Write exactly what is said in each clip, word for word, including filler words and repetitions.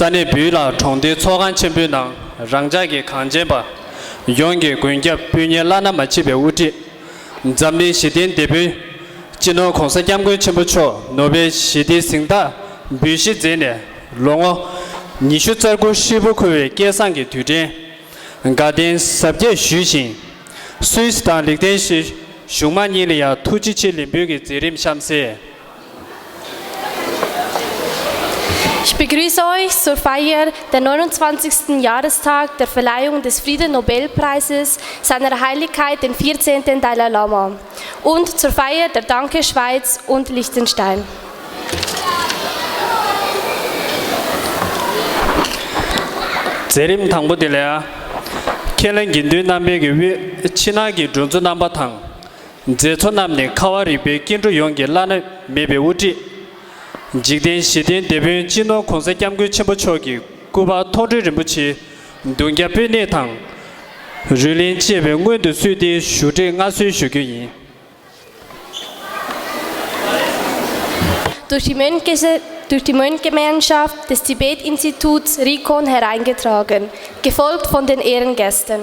ས་གནས་བོད་ལ་གྲོང་སྡེའི་ཚོགས་ཁང་ཆེན་པོའི་ནང་རང་ཅག་གི་གངས་ཅན་པ་ཡོངས་ཀྱི་མགོན་སྐྱབས་དཔོན་གཉེར་བླ་ན་མ་མཆིས་པའི་དབུ་ཁྲིད། འཛམ་གླིང་ཞི་བདེའི་དེད་དཔོན་སྤྱི་ནོར་༸གོང་ས་༸སྐྱབས་མགོན་ཆེན་པོ་མཆོག་ནོ་བེལ་ཞི་བདེའི་གཟེངས་རྟགས་འབུལ་བཞེས་མཛད་ནས་ལོ་ངོ་ཉི་ཤུ་རྩ་དགུ་ཧྲིལ་པོ་འཁོར་བའི་སྐལ་བཟང་གི་དུས་དྲན་དགའ་ལྡན་གཟབ་རྒྱས་ཞུས་ཤིང་། སུད་སི་དང་ལིག་ཏེན་ཤི་གཞུང་མང་གཉིས་ལ་ཡང་ཐུགས་རྗེ་ཆེ་ལེགས་འབུལ་གྱི་མཛད་རིམ་གཤམ་གསལ། Ich begrüße euch zur Feier der neunundzwanzigsten Jahrestag der Verleihung des Friedennobelpreises seiner Heiligkeit den vierzehnten Dalai Lama und zur Feier der Danke Schweiz und Liechtenstein. མཛད་རིམ་དང་པོ་དེ་ལ། ཁས་ལེན་དགེ་འདུན་རྣམ་པའི་གི་དབུས་ཕྱི་ནང་གི་མགྲོན་གཙོ་རྣམ་པ་དང་། མཛད་གཙོ་རྣམས་ནས་ཁ་བ་རི་པའི་སྐྱེ་འགྲོ་ཡོངས་ཀྱི་བླ་ན་མེད་པའི་དབུ་ཁྲིད། འཇིག་རྟེན་ཞི་བདེའི་དེད་དཔོན་སྤྱི་ནོར་༸གོང་ས་༸སྐྱབས་མགོན་ཆེན་པོ་མཆོག་གི་སྐུ་པར་མཐོང་གྲོལ་རིན་པོ་ཆེའི་གདུང་རྒྱབ་སྤོས་སྣེ་དང་། རུས་གླིང་བཅས་པའི་སྔོན་དུ་བསུས་ཏེ་བཞུགས་ཁྲི་མངའ་གསོལ་ཞུ་རྒྱུ་ཡིན། Durch die Mönche, durch die Mönchgemeinschaft des Tibet-Instituts Rikon hereingetragen, gefolgt von den Ehrengästen.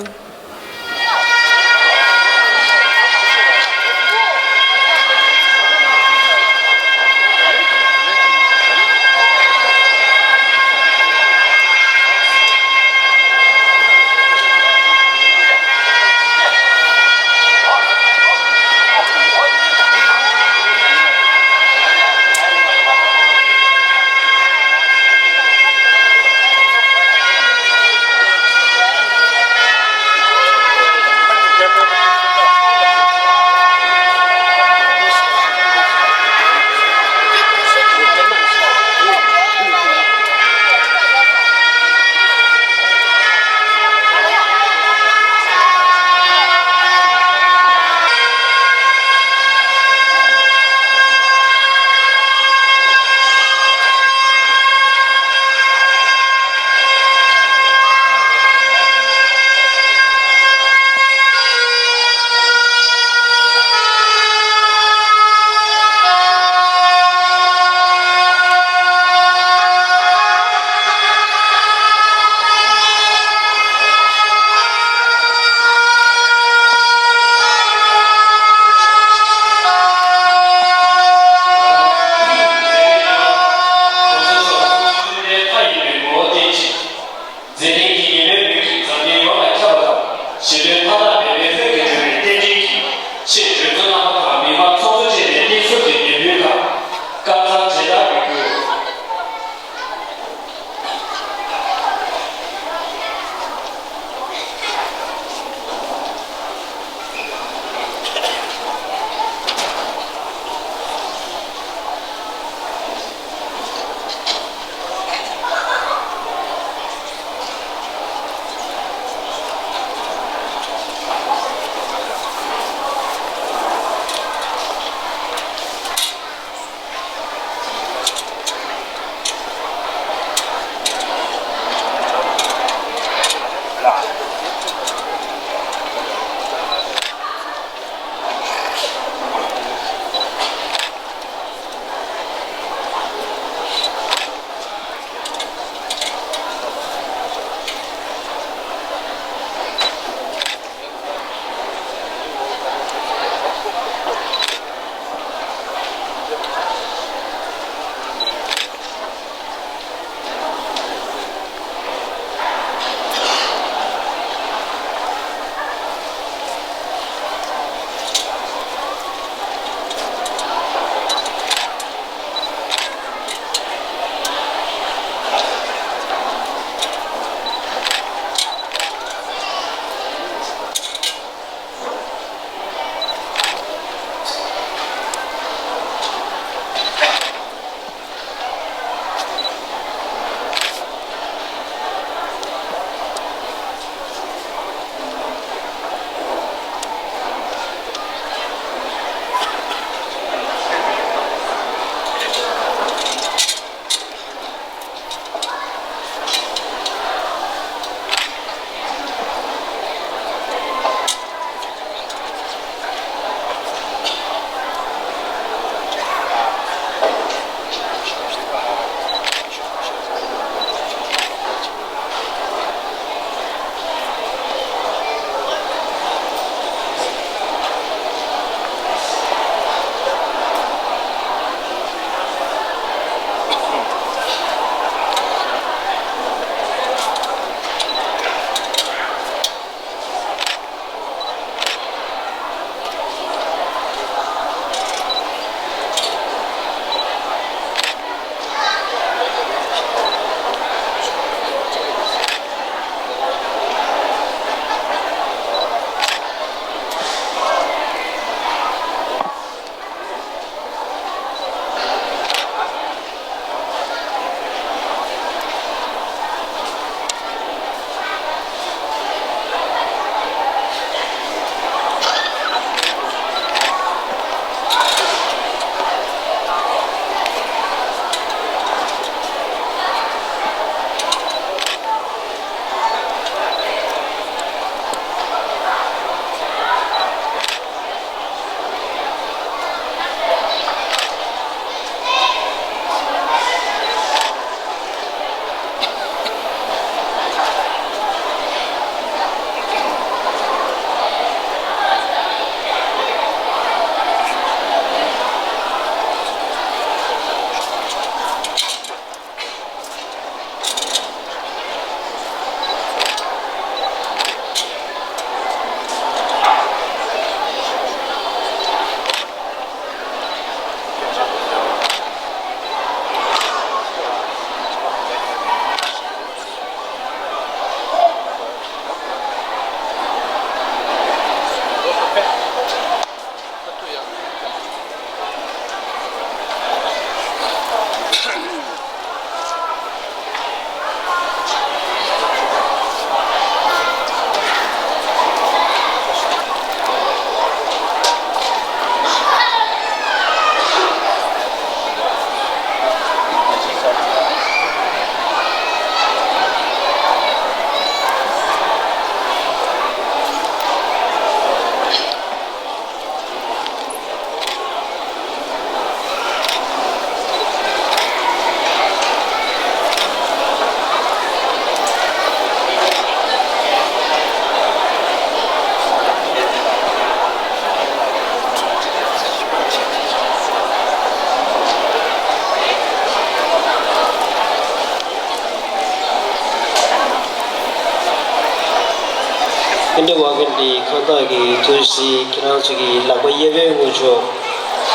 ཁྱིམ་སྡེ་བ་གི་འདི་ཁང་བདག་གི་ཐུགས་རྗེ་ཁྱེད་རང་ཚོ་གི་ལག་པ་གཡས་པའི་ངོས་ཕྱོགས་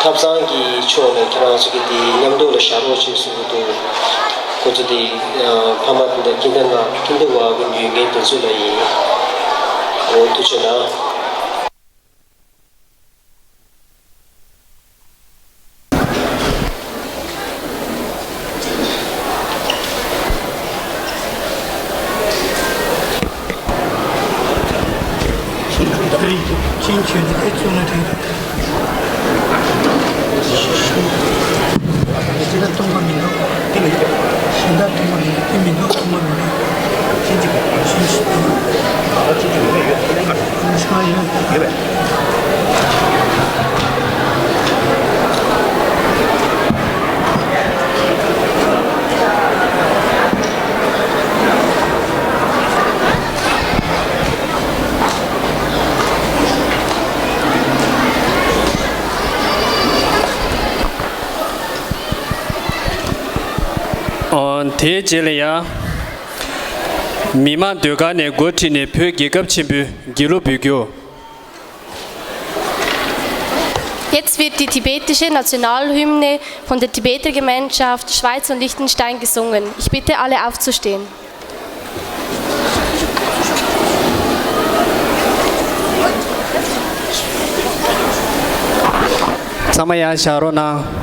ཐབ་ཚང་གི་ཕྱོགས་ལ་ཁྱེད་རང་ཚོ་གི་འདི་མཉམ་དུ་ལ་བཞག་རོགས་ཞེས་གསུངས་འདུག་ཁོ་ཚོ་འདི་ཕ་མ་དེ་འདྲ་ཁྱིམ་སྡེ་ང་ཁྱིམ་སྡེ་བ་གི་ཉུལ་མཁན་དེ་ཚོ་ལ་ཡིན། འོ་ཐུགས་རྗེ་གནང་། ཨོ། དེའི་རྗེས་ལ་ཡང་། མི་དམངས་ཟློས་གར་ནས་འགོ་ཁྲིད་ནས་བོད་རྒྱལ་ཁབ་ཆེན་པོའི་དགེ་སློབ་འབུལ་རྒྱུ། Jetzt wird die tibetische Nationalhymne von der Tibeter Gemeinschaft Schweiz und Liechtenstein gesungen. Ich bitte alle aufzustehen. ཚང་མ་ཡར་བཞག་རོགས་གནང་།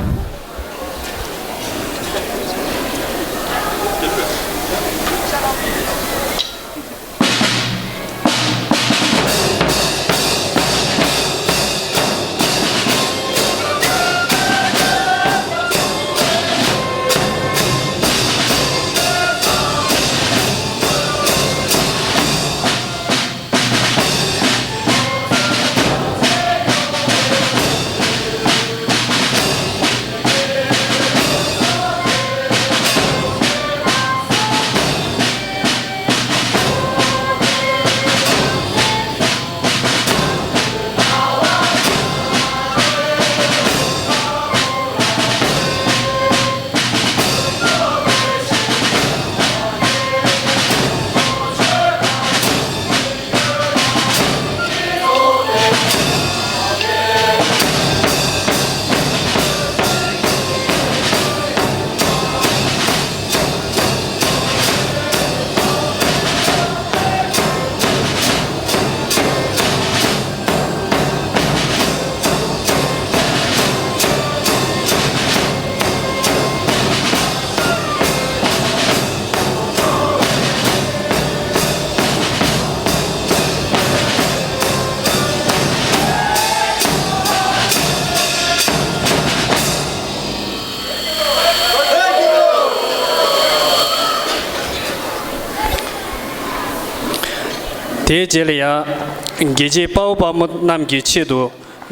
དེའི་རྗེས་ལ་ཡང་། དགེ་བྱེད་དཔའ་བོ་དཔའ་མོ་རྣམས་ཀྱི་ཆེད་དུ་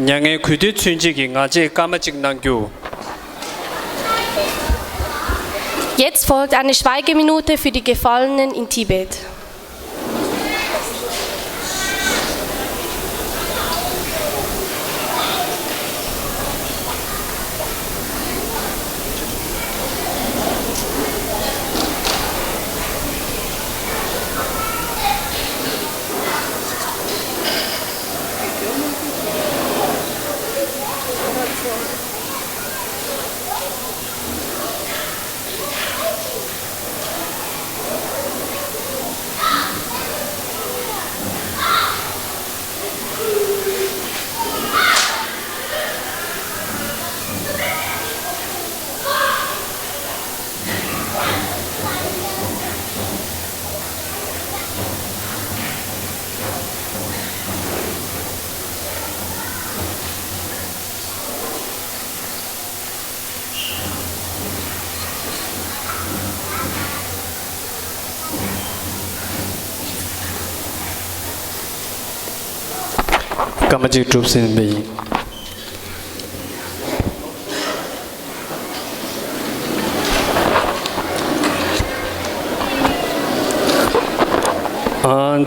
མྱ་ངན་གུས་འདུད་མཚོན་བྱེད་ཀྱི་ངག་བཅད་སྐར་མ་གཅིག་གནང་རྒྱུ། Jetzt folgt eine Schweigeminute für die Gefallenen in Tibet. སྐར་མ་གཅིག་གྲུབ་ཟིན་པ་ཡིན། ཨ།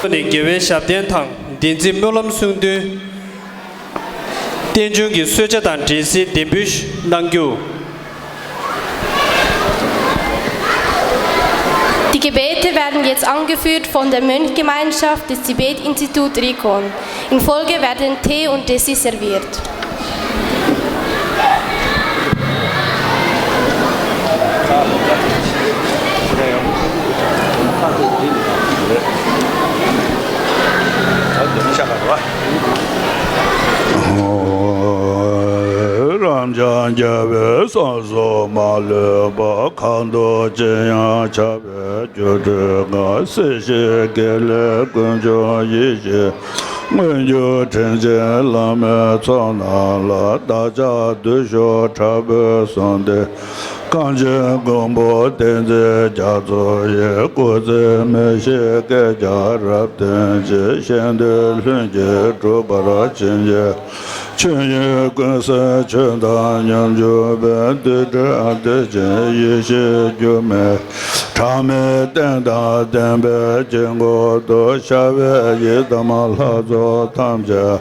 ནས་དགེ་བའི་ཞབས་བརྟན་དང་བདེན་ཚིག་སྨོན་ལམ་གསུང་འདོན། རྟེན་འབྱུང་གི་གསོལ་ཇ་དང་འབྲས་སིལ་འདེགས་འབུལ་གནང་རྒྱུ། Die Gebete werden jetzt angeführt von der Mönchgemeinschaft des Tibet-Institut Rikon. In Folge werden Tee und Dessert serviert. རབ་འབྱམས་རྒྱལ་བའི་གསང་གསུམ་མ་ལུས་པ། ཁ་དོག་ཅི་ཡང་ཁྱབ་པའི་སྒྱུ་འཕྲུལ་དགའ། སྲིད་ཞིའི་དགེ་ལེགས་ཀུན་འབྱུང་ཡེ་ཤེས། མངོན་གྱུར་དྲིན་ཅན་བླ་མའི་ཚོགས་རྣམས་ལ། བདག་ཅག་བདུད་ཕྱོགས་དྲག་པོས་བཟུང་སྟེ། གངས་ཅན་མགོན་པོ་བསྟན་འཛིན་རྒྱ་མཚོ་ཡི། སྐུ་ཚེ་མི་ཤིགས་བསྐལ་བརྒྱར་རབ་བརྟན་ཅིང་། གཞན་དོན་ལྷུན་གྱིས་འགྲུབ་པར་བྱིན་གྱིས། ཆོས་དབྱིངས་ཀུན་གསལ་ཆོས་དང་མཉམ་སྦྱོར་བའི། རྡུལ་བྲལ་བདེ་ཆེན་ཡེ་ཤེས་སྒྱུ་མའི། གྲངས་མེད་རྟེན་དང་བརྟེན་པའི་དཀྱིལ་འཁོར་དུ། ཤར་བའི་ཡི་དམ་ལྷ་ཚོགས་ཐམས་ཅད།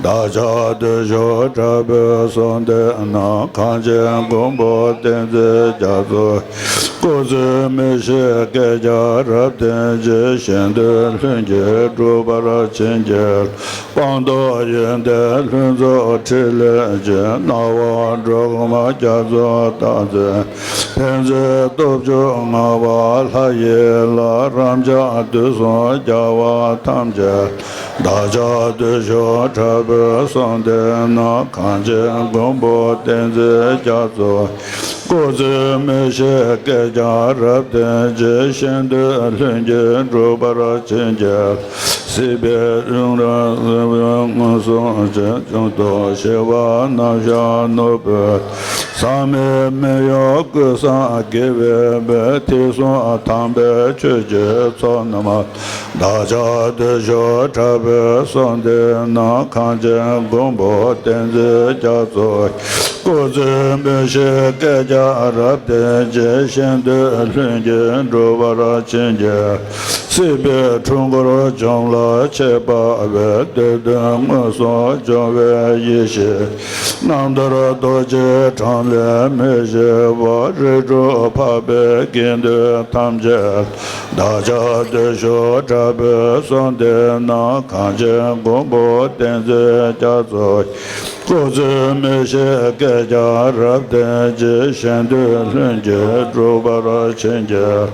བདག་ཅག་བདུད་ཕྱོགས་དྲག་པོས་བཟུང་སྟེ་ན། གངས་ཅན་མགོན་པོ་བསྟན་འཛིན་རྒྱ་མཚོ། སྐུ་ཚེ་མི་ཤིགས་བསྐལ་བརྒྱར་རབ་བརྟན་ཅིང་། གཞན་དོན་ལྷུན་གྱིས་འགྲུབ་པར་བྱིན་གྱིས། སྤངས་རྟོགས་ཡོན་ཏན་ལྷུན་རྫོགས་ཕྲིན་ལས་ཀྱི། སྣང་བ་འགྲོ་མགོན་རྒྱ་མཚོ་རྟག་འཛིན། ཕན་མཛད་སྟོབས་བཅུ་མངའ་བ་ལྷ་ཡི་ལྷ། རབ་འབྱམས་དུས་གསུམ་རྒྱལ་བ་ཐམས་ཅད། བདག་ཅག་བདུད་ཕྱོགས་དྲག་པོས་བཟུང་སྟེ་ན། གངས་ཅན་མགོན་པོ་བསྟན་འཛིན་རྒྱ་མཚོ། སྐུ་ཚེ་མི་ཤིགས་བསྐལ་བརྒྱར་རབ་བརྟན་ཅིང་། གཞན་དོན་ལྷུན་གྱིས་འགྲུབ་པར་བྱིན་གྱིས། སྲིད་པའི་ཡུན་རིང་མངོན་སུམ་བྱེད། འབྱུང་ལྡོག་ཞི་བ་རྣམ་གཞག་ནོར་བུ། ཟག་མེད་མི་གཡོ་ཀུན་བཟང་དགེ་བའི་དཔལ། ཐེག་གསུམ་དམ་པའི་ཆོས་ཀྱི་ཚོགས་རྣམས། བདག་ཅག་བདུད་ཕྱོགས་དྲག་པོས་བཟུང་སྟེ་ན། གངས་ཅན་མགོན་པོ་བསྟན་འཛིན་རྒྱ་མཚོ། སྐུ་ཚེ་མི་ཤིགས་བསྐལ་བརྒྱར་རབ་བརྟན་ཅིང་། གཞན་དོན་ལྷུན་གྱིས་འགྲུབ་པར་བྱིན་གྱིས། སྲིད་པའི་འཁྲུལ་འཁོར་འཇོམས་ལ་ཆས་པ་བས། བདེ་དོན་མངོན་སུམ་འབྱུང་བའི་ཡེ་ཤེས། རྣམ་ཐར་རྡོ་རྗེ་འཕྲང་ལས་མི་བཞེད་པ། རིགས་དྲུག་འཕགས་པའི་དགེ་འདུན་ཐམས་ཅད། བདག་ཅག་བདུད་ཕྱོགས་དྲག་པོས་བཟུང་སྟེ་ན། གངས་ཅན་མགོན་པོ་བསྟན་འཛིན་རྒྱ་མཚོ། སྐུ་ཚེ་མི་ཤིགས་བསྐལ་བརྒྱར་རབ་བརྟན་ཅིང་། གཞན་དོན་ལྷུན་གྱིས་འགྲུབ་པར་བྱིན་གྱིས།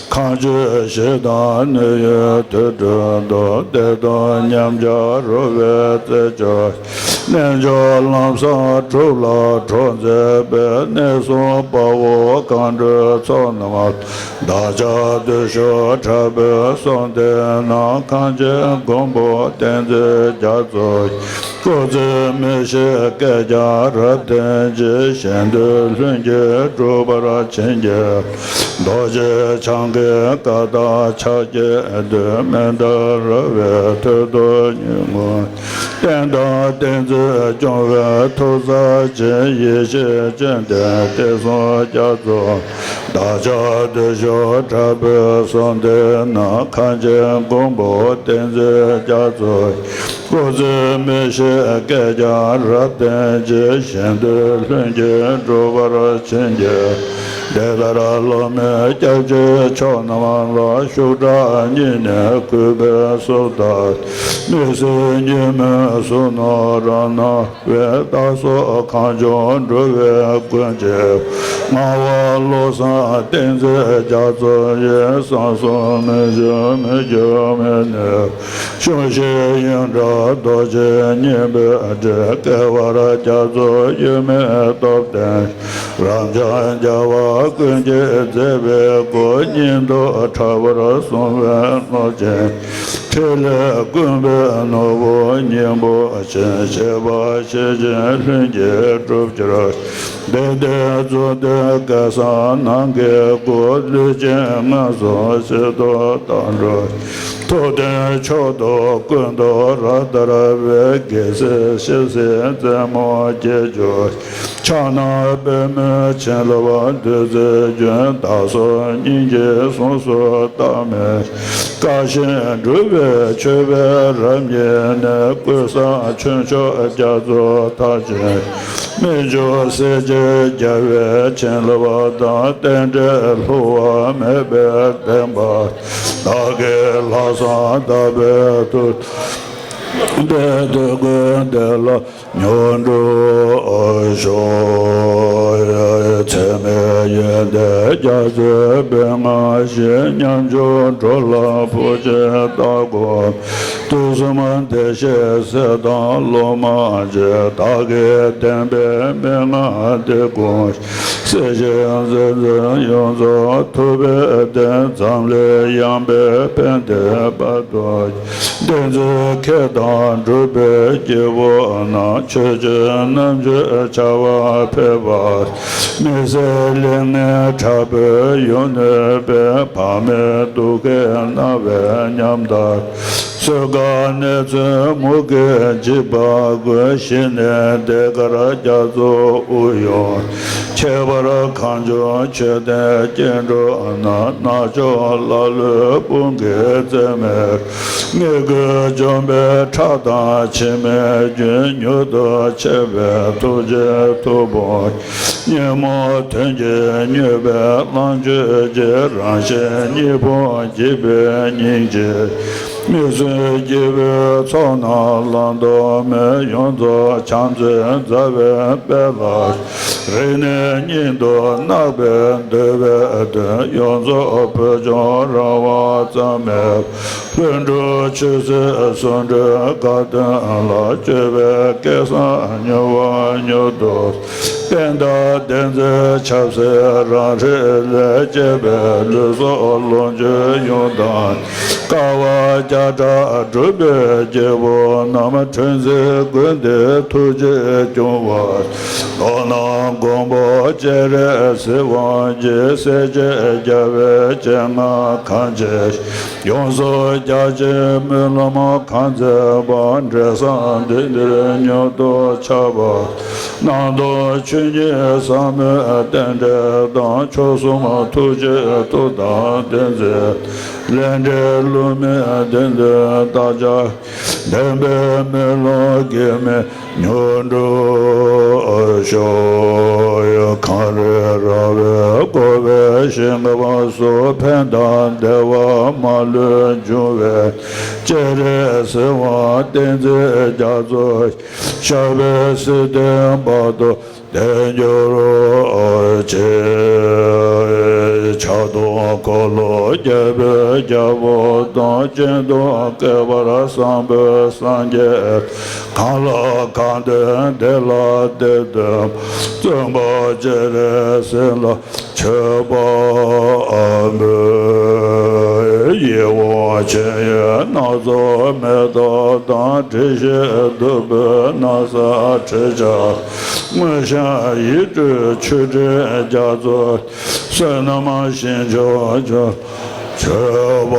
ཁམས་ཆོས་ཞི་དང་ནད་ཡམས་དུད་འགྲོ་དང་། བདེ་སྟོང་ཉམས་ཆག་རུང་བའི་རྩད་གཅོད། རྣལ་འབྱོར་ལམ་བཟང་སྒྲུབ་ལ་གྲོགས་མཛད་པའི། གནས་གསུམ་དཔའ་བོ་མཁའ་འགྲོའི་ཚོགས་རྣམས། བདག་ཅག་བདུད་ཕྱོགས་དྲག་པོས་བཟུང་སྟེ་ན། གངས་ཅན་མགོན་པོ་བསྟན་འཛིན་རྒྱ་མཚོ། སྐུ་ཚེ་མི་ཤིགས་བསྐལ་བརྒྱར་རབ་བརྟན་ཅིང་། གཞན་དོན་ལྷུན་གྱིས་འགྲུབ་པར་བྱིན་གྱིས། རྡོ་རྗེ་འཆང་གི་བཀའ་དང་ཕྱག་རྒྱའི་མདུན། མི་འདའ་ར་བའི་ཐོད་དུ་ཉེ་བར། བསྟན་དང་བསྟན་འཛིན་སྐྱོང་བའི་ཐུགས་རྩ་ཆེན། ཡེ་ཤེས་སྤྱན་ལྡན་བསྟན་སྲུང་རྒྱ་མཚོ། བདག་ཅག་བདུད་ཕྱོགས་དྲག་པོས་བཟུང་སྟེ་ན། གངས་ཅན་མགོན་པོ་བསྟན་འཛིན་རྒྱ་མཚོ། སྐུ་ཚེ་མི་ཤིགས་བསྐལ་བརྒྱར་རབ་བརྟན་ཅིང་། གཞན་དོན་ལྷུན་གྱིས་འགྲུབ་པར་བྱིན་གྱིས། དེ་ལྟར་སློབ་མའི་སྐྱབས་རྗེ་མཆོག་རྣམས་ལ། ཤུགས་དྲག་སྙིང་ནས་གུས་པས་གསོལ་བ། མི་ཟད་ཉིན་མོའི་གཟུགས་སྣང་རབ་སྣང་བའི། བདག་སོགས་གངས་ལྗོངས་འགྲོ་བའི་ཀུན་གྱི། ངག་དབང་བློ་བཟང་བསྟན་འཛིན་རྒྱ་མཚོ་ཡི། གསང་གསུམ་མི་འགྱུར་མི་འགྱུར་མེད་ནས། གཞུང་ཤེས་ཡོན་གྲགས་རྡོ་རྗེ་སྙིང་པོའི་དྲིན། སྐལ་བར་རྒྱ་མཚོ་དབྱེར་མེད་སྟོབས་ལྡན། རབ་འབྱམས་རྒྱལ་བ་ཀུན་གྱིས་མཛད་པའི་སྐུ། སྙིང་སྟོབས་དྲག་པོར་གསུངས་པའི་ནོར་ཅན། ཕྲིན་ལས་ཀུན་པའི་ནོར་བུ་སྙིང་པོ་ཆེ། བྱས་པ་བྱས་ཀྱང་ལྷུན་གྱིས་གྲུབ་གྱུར། དེ་འདྲའི་རྫོགས་ལྡན་སྐལ་བཟང་རྣམས་ཀྱི་སྐུ། ལུས་ཅན་ངན་སོང་ཕྱིར་དུ་བཏང་འགྲོ། ཐུབ་བསྟན་མཆོག་ཏུ་ཀུན་ཏུ་རབ་དར་བའི། རྒྱལ་སྲས་ཞི་བྱེད་རྩེ་མོ་རྒྱལ་གྱུར། ཕྱག་ན་པདྨོ་བྱིན་རླབས་བདུད་རྩིའི་རྒྱུན། བདག་སོགས་སྙིང་རྗེས་གཟུངས་སུ་བཏགས་མི་བཀའ་བཞིན་སྒྲུབ་པའི་མཆོད་པའི་རབ་བརྙེས་ནས། ཀུན་བཟང་ཆོས་མཆོག་རྒྱ་མཚོ་མཐར་ཕྱིན། སྨིན་མཆོག་སྲས་བཅས་རྒྱལ་བའི་བྱིན་རླབས་དང་། རྟེན་འབྲེལ་བསླུ་བ་མེད་པའི་བདེན་པ། བདག་གིས་ལྷག་བསམ་དག་པའི་མཐུ། དཔལ་དུས་ཀུན་བདེ་ལ་མྱུར་འགྲུབ་ཤོག། འཚེ་མེད་ཡོན་ཏན་རྒྱ་མཚོའི་དཔལ་མངའ་ཞིང་། ཉམ་ཆུང་འགྲོ་ལ་བུ་ཆེན་ལྟ་དགོངས། དུས་གསུམ་བདེ་གཤེགས་སྲས་དང་སློབ་མ་ཆེ། བདག་གིས་བསྟན་པའི་མན་ངག་འདི་དགོངས། སྲས་ཆེན་མཛད་འཛིན་ཡོངས་རྫོགས་ཐུབ་པའི་བརྟན། འཛམ་གླིང་ཡངས་པའི་ཕན་བདེའི་བར་དུ། བསྟན་འཛིན་མཁས་དང་གྲུབ་པའི་སྐྱེས་བུ་རྣམས། ཆོས་ཀྱི་རྣམ་དཔྱོད་བྱ་བ་འཕེལ་བར། མི་ཟད་གླིང་ནས་དྲག་པོའི་ཡུལ་ནུབ་པའི། ཕ་མའི་སྡུག་སྐད་རྣ་བའི་ཉམ་ཐག། གསོད་དཀའ་གནས་ཚུལ་མུ་གེས་འཇིགས་པ་ཀུན། ཞི་ནས་ཟློས་གར་རྒྱ་མཚོ་དབུགས་དབྱུང་། ཁྱད་པར་གངས་ལྗོངས་ཆོས་ལྡན་སྐྱེ་འགྲོ་རྣམས། རྣལ་འབྱོར་ཀླ་ཀློའི་དཔུང་གིས་འཛད་མེད། མི་མགོན་འཇོམས་པའི་ཁྲག་དང་འཆི་མེད་རྒྱུན། མྱུར་དུ་མཆོད་པའི་ཐུགས་རྗེའི་མཐུ་དཔུང་། ཉོན་མོངས་གདོན་གྱིས་མྱོས་པའི་གླང་སྤྱོད་ཀྱི། རང་གཞན་གཉིས་ཕུང་འཇིག་པའི་སྙིང་རྗེ། མི་བསྲུན་སྐྱེས་བུའི་ཚོགས་རྣམས་བླང་དོར་མེད། ཡོངས་རྫོགས་བྱམས་བརྩེས་མཛའ་བའི་དཔལ་ལ། རིང་ནས་སྙིང་དུ་བརྣག་པའི་འདོད་པའི་དོན། ཡོངས་རྫོགས་བོད་ལྗོངས་རང་དབང་རྩ་མེད། ལྷུན་གྲུབ་ཆོས་སྲིད་ཟུང་འབྲེལ་དགའ་སྟོན་ལ། སྤྱོད་པའི་སྐལ་བཟང་མྱུར་བ་མྱུར་དུ། པད་ཟླ་བདེན་མཛད་ཆབ་སྲིད་རང་རིག་ལས། བསྐྱེད་པའི་ལུས་སྲོག་ལོངས་སྤྱོད་ཡོངས་དང་། དཀའ་བ་བརྒྱ་ཕྲག་སྒྲུབ་པའི་སྐྱེས་བུ་རྣམས། འཁྲུལ་འཛིན་ཀུན་འདས་ཐུགས་རྗེས་སྐྱོང་བར། མདོར་ན་མགོན་པོ་སྤྱན་རས་གཟིགས་དབང་གིས། སྲས་བཅས་རྒྱལ་བའི་སྤྱན་སྔར་གང་མཇལ། ཡོངས་སུ་རྒྱ་ཆེའི་སྨོན་ལམ་གང་མཛད་པ། འབྲས་བཟང་འདི་ཉིད་མྱུར་དུ་ཆགས་པ། སྣང་སྟོང་ཆོས་ཉིད་ཟབ་མོའི་རྟེན་འབྲེལ་དང་། མཆོག་གསུམ་ཐུགས་རྗེའི་མཐུ་དང་ལྡན་མཛད། ལས་འབྲས་བསླུ་མེད་བདེན་མཛད་བདག་ཅག་བདེན་པའི་སྨོན་ལམ་གེགས་མེད་མྱུར་འགྲུབ་ཤོག། གངས་རི་ར་བས་བསྐོར་བའི་ཞིང་ཁམས་སུ། ཕན་དང་བདེ་བ་མ་ལུས་འབྱུང་བའི། སྤྱན་རས་གཟིགས་དབང་བསྟན་འཛིན་རྒྱ་མཚོ། ཞབས་པད་སྲིད་མཐའི་བར་དུ་བརྟན་གྱུར་ཅིག། ཕྱག་དང་འཁོར་ལོ་རྒྱལ་པོའི་རྒྱལ་པོ་དང་། སྤྱན་དང་བསྐལ་པར་བཟང་པོའི་སངས་རྒྱས། གང་ལ་གང་འདུལ་བདེ་ལ་བདེ་སྟོན། བཙུན་པ་སྤྱན་རས་གཟིགས་ལ་མཆོད་པ་འབུལ། ཡིད་འོང་མཆོད་ཡོན་སྣ་ཚོགས་མེ་ཏོག་དང་། དྲི་ཞིམ་བདུག་སྤོས་ན་བཟའ་ཁྲི་ཆབ། མངོན་ཤེས་ཡིད་སྤྲུལ་མཆོད་སྤྲིན་རྒྱ་མཚོ། བསོད་ནམས་ཞིང་མཆོག་མཆོད་པ།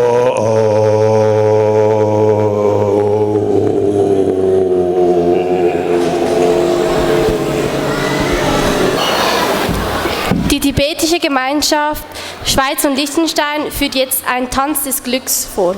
Die tibetische Gemeinschaft Schweiz und Liechtenstein führt jetzt einen Tanz des Glücks vor.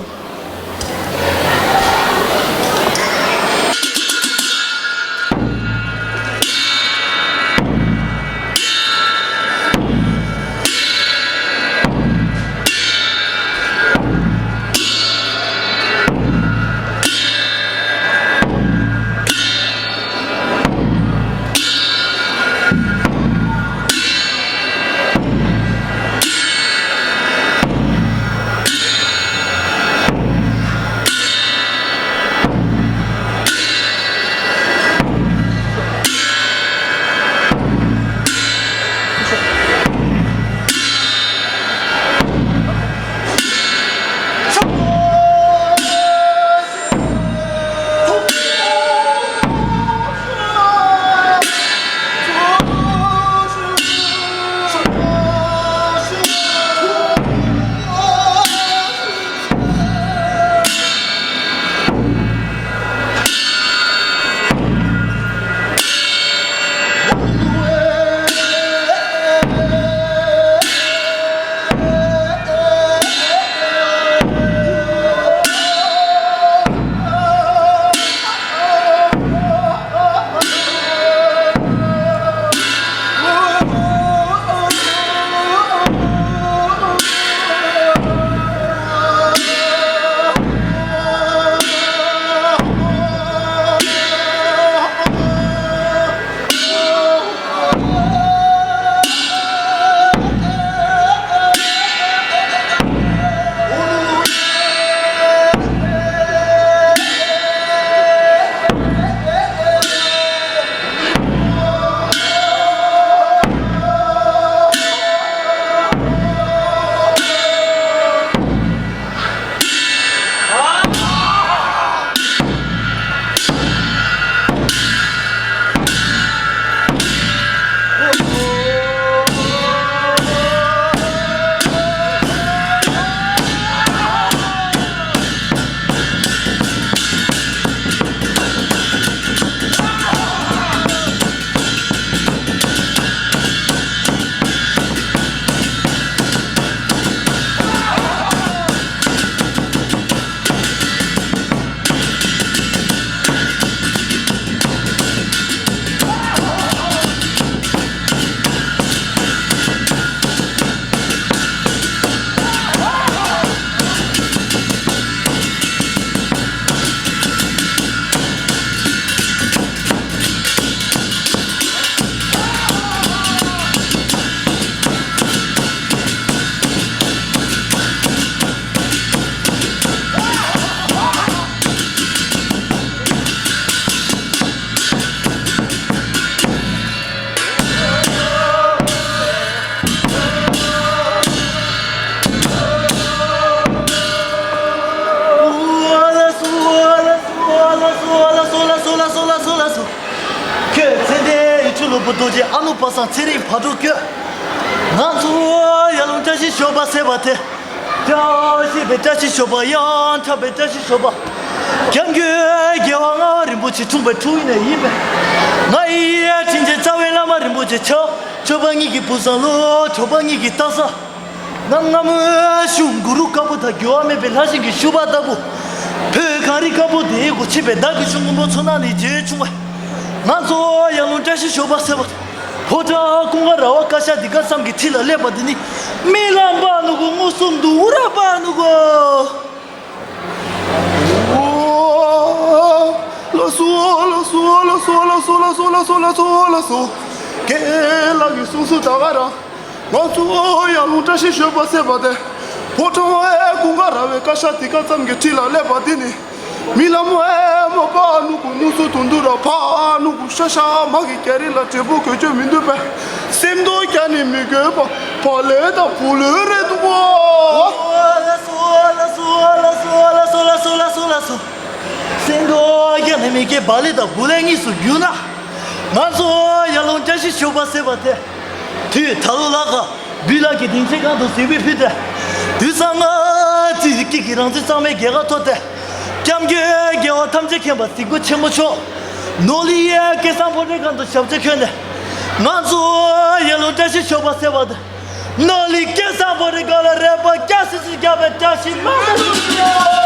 རྡོ་རྗེ་ཨ་ནུ་པ་སངས་ཚེ་རིང་ཕ་གྲུ་སྐྱོད། ང་ཚོ་ཡར་ཀླུང་བཀྲ་ཤིས་ཞོགས་པ་ཟེར་བ་དེ། བཀྲ་ཤིས་པའི་བཀྲ་ཤིས་ཞོགས་པ། ཡང་དག་པའི་བཀྲ་ཤིས་ཞོགས་པ། སྐྱབས་མགོན་རྒྱལ་བ་ལྔ་པ་རིན་པོ་ཆེ་འཁྲུངས་པའི་འཁྲུངས་ཡུལ་ནས་ཡིན་པས། ང་ཡི་དྲིན་ཅན་རྩ་བའི་བླ་མ་རིན་པོ་ཆེ་ཆ། ཆོས་པ་ཉིད་ཀྱི་བུ་བཟང་ལོ། གྲོགས་པ་ཉིད་ཀྱི་རྟ་ས། ང་སྔ་མོའི་ཤུགས་གུ་རུ་དཀར་པོ་དང་འགྱུར་བ་མེད་པའི་ལྷ་ཞིང་གི་ཤུག་པ་ལྟ་བུ། བོད་གངས་རི་དཀར་པོ་དེའི་སྒོ་ཕྱེ་བའི་བདག་གི་ཆུ་སྔོན་པོ་མཚོ་ནང་ནས་རྗེས་བྱུང་བས། ང་ཚོ་ཡར་ཀླུང་བཀྲ་ཤིས་ཞོགས་པ་ཟེར་བ་དེ། ཕོ་བྲང་ཀུན་དགའ་ར་བ་ཀ་ཤ་དི་ཀ་ཙམ་གྱི་འཁྲིས་ལ་སླེབས་པ་དེ་ནི། རྨི་ལམ་པ་ནུ་གུ་མངོན་སུམ་དུ་འུ་ར་པ་ནུ་གུ། ལགས་སོ། ལགས་སོ། ལགས་སོ། ཁྱེད་ལ་གི་གསུང་སུ་ད་ག་རང་། ང་ཚོ་ཡར་ཀླུང་བཀྲ་ཤིས་ཞོགས་པ་ཟེར་བ་དེ། ཕོ་བྲང་ཨེ་ཀུན་དགའ་ར་བའི་ཀ་ཤ་དི་ཀ་ཙམ་གྱི་འཁྲིས་ལ་སླེབས་པ་དེ་ནི། རྨི་ལམ་ཨེ་མོ་པ་ནུ་གུ་ནུ་སུ་དུན་དུ་ར་ཕ་ནུ་གུ་ཤ་ཤ་མ་གི་རྒྱ་རི་ལ་འབྲས་བུ་གོད་ཆོད་མི་འདུག་པས། སེམས་རྟོགས་རྒྱ་ནི་མི་དགོས་པ་ཕ་ལས་དང་བུ་ལོས་རེད་འདུག་གོ། ལགས་སོ། ལགས་སོ། ལགས་སོ། ལགས་སོ། ལགས་སོ། ལགས་སོ། ལགས་སོ། སེམས་རྟོགས་རྒྱ་ནི་མི་དགོས་པ་ལས་དང་བུ་ལས་གཉིས་སུ་གྱུར་ན། ང་ཚོ་ཡར་ཀླུང་བཀྲ་ཤིས་ཞོགས་པ་ཟེར་བ་དེ། དུས་ད་ལོ་ལ་ཁ་བུ་ལ་གི་སྡིངས་ཆའི་སྒང་དུ་གཟིགས་པའི་ཕུལ་ཏེ། དུས་སང་ང་དུས་ཀྱི་གི་རང་བཙན་གཙང་མའི་རྒྱལ་ཁ་ཐོབ་སྟེ། སྐྱབས་མགོན་རྒྱལ་བ་ཐམས་ཅད་མཁྱེན་པ་གཟིགས་པོ་ཆེན་པོ་མཆོག་ནོར་ལི་ཡའི་སྐལ་བཟང་ཕོ་བྲང་སྒང་དུ་ཞབས་ཕྱི་འཁོད་ནས། ང་ཚོ་ཡར་ཀླུང་བཀྲ་ཤིས་ཞོགས་པ་ཟེར་བ་དེ། ནོར་ལི་སྐལ་བཟང་ཕོ་བྲང་སྒང་ལ་རེ་བ་རྒྱ་སི་སི་རྒྱ་བའི་བཀྲ་ཤིས་མ་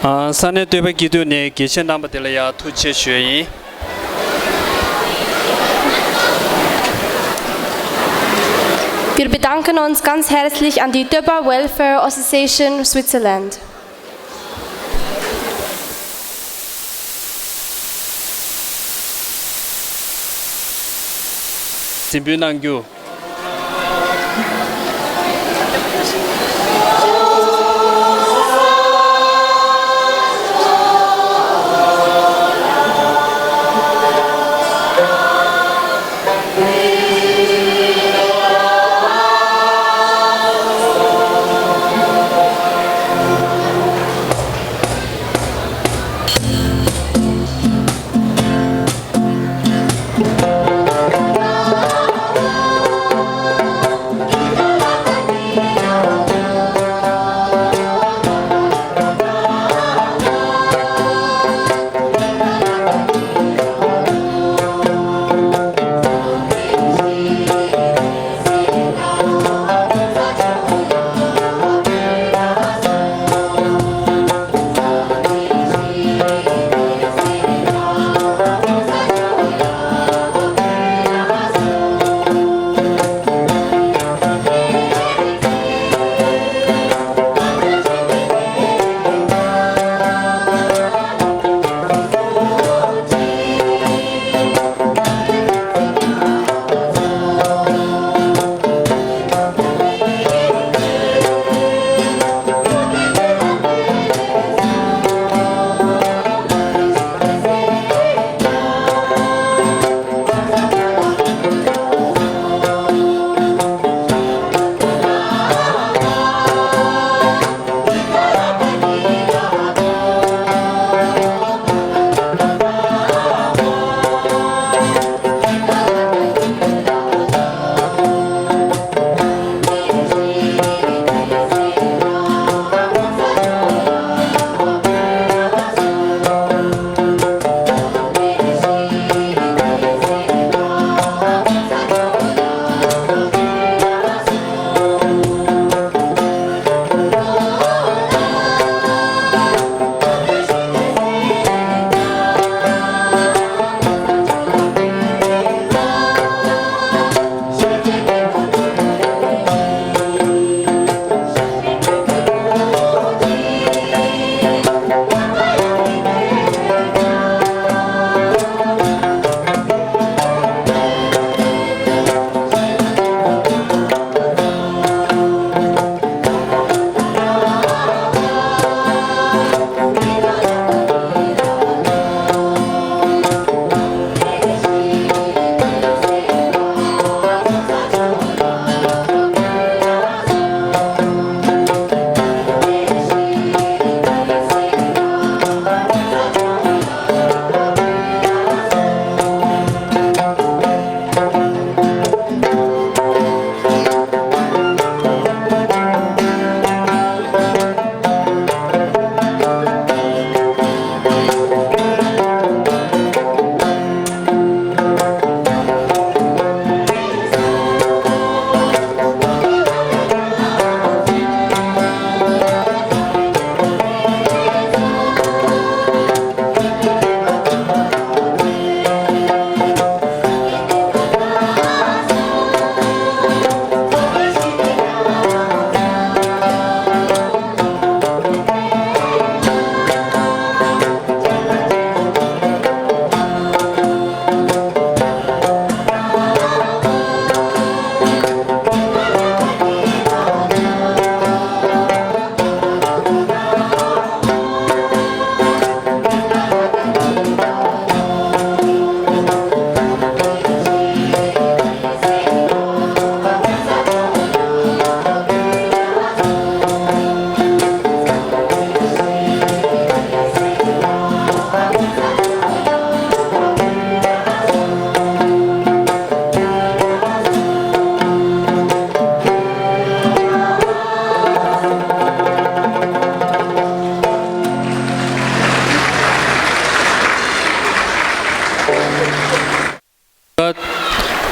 ཨ། ས་གནས་སྟོད་པ་སྐྱིད་སྡུག་ནས་དགེ་བཤེས་རྣམ་པ་དེ་ལ་ཡང་ཐུགས་རྗེ་ཆེ་ཞུ་ཡ་ཡིན། Wir bedanken uns ganz herzlich an die Töppa Welfare Association Switzerland. གཟིམ་འབུལ་གནང་རྒྱུ།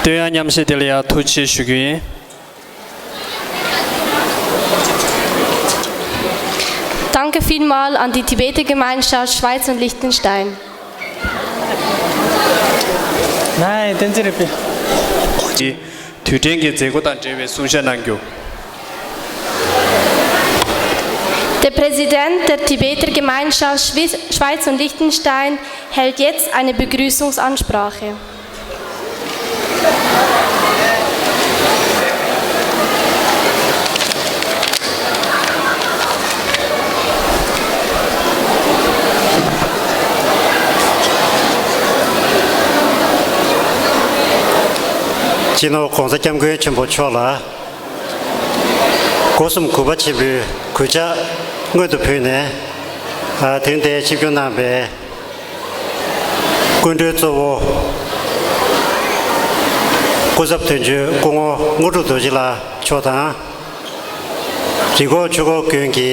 བསྟོད་དབྱངས་ཉམས་བཞེས་དེ་ལ་ཡང་ཐུགས་རྗེ་ཆེ་ཞུ་རྒྱུ་ཡིན། Dank Danke vielmals an die Tibeter Gemeinschaft Schweiz und Liechtenstein. Nein, den Sie དུས་དྲན་གྱི་མཛད་སྒོ་དང་འབྲེལ་བའི་གསུང་བཤད་གནང་རྒྱུ། Der Präsident der Tibeter Gemeinschaft Schwi- Schweiz und Liechtenstein hält jetzt eine Begrüßungsansprache. སྤྱི་ནོར་༸གོང་ས་༸སྐྱབས་མགོན་ཆེན་པོ་མཆོག་ལ། སྒོ་གསུམ་གུས་པ་ཆེན་པོའི་གུས་ཕྱག་སྔོན་དུ་ཕུལ་ནས། ཨ། དེ་རིང་འདིར་ཆིབས་བསྒྱུར་གནང་བའི་སྐུ་མགྲོན་གཙོ་བོ་སྐུ་ཚབ་དོན་གཅོད་སྐུ་ངོ་དངོས་གྲུབ་རྡོ་རྗེ་ལགས་མཆོག་དང་། རི་ཁོག་ཆུ་ཁོག་ཀུན་གྱི་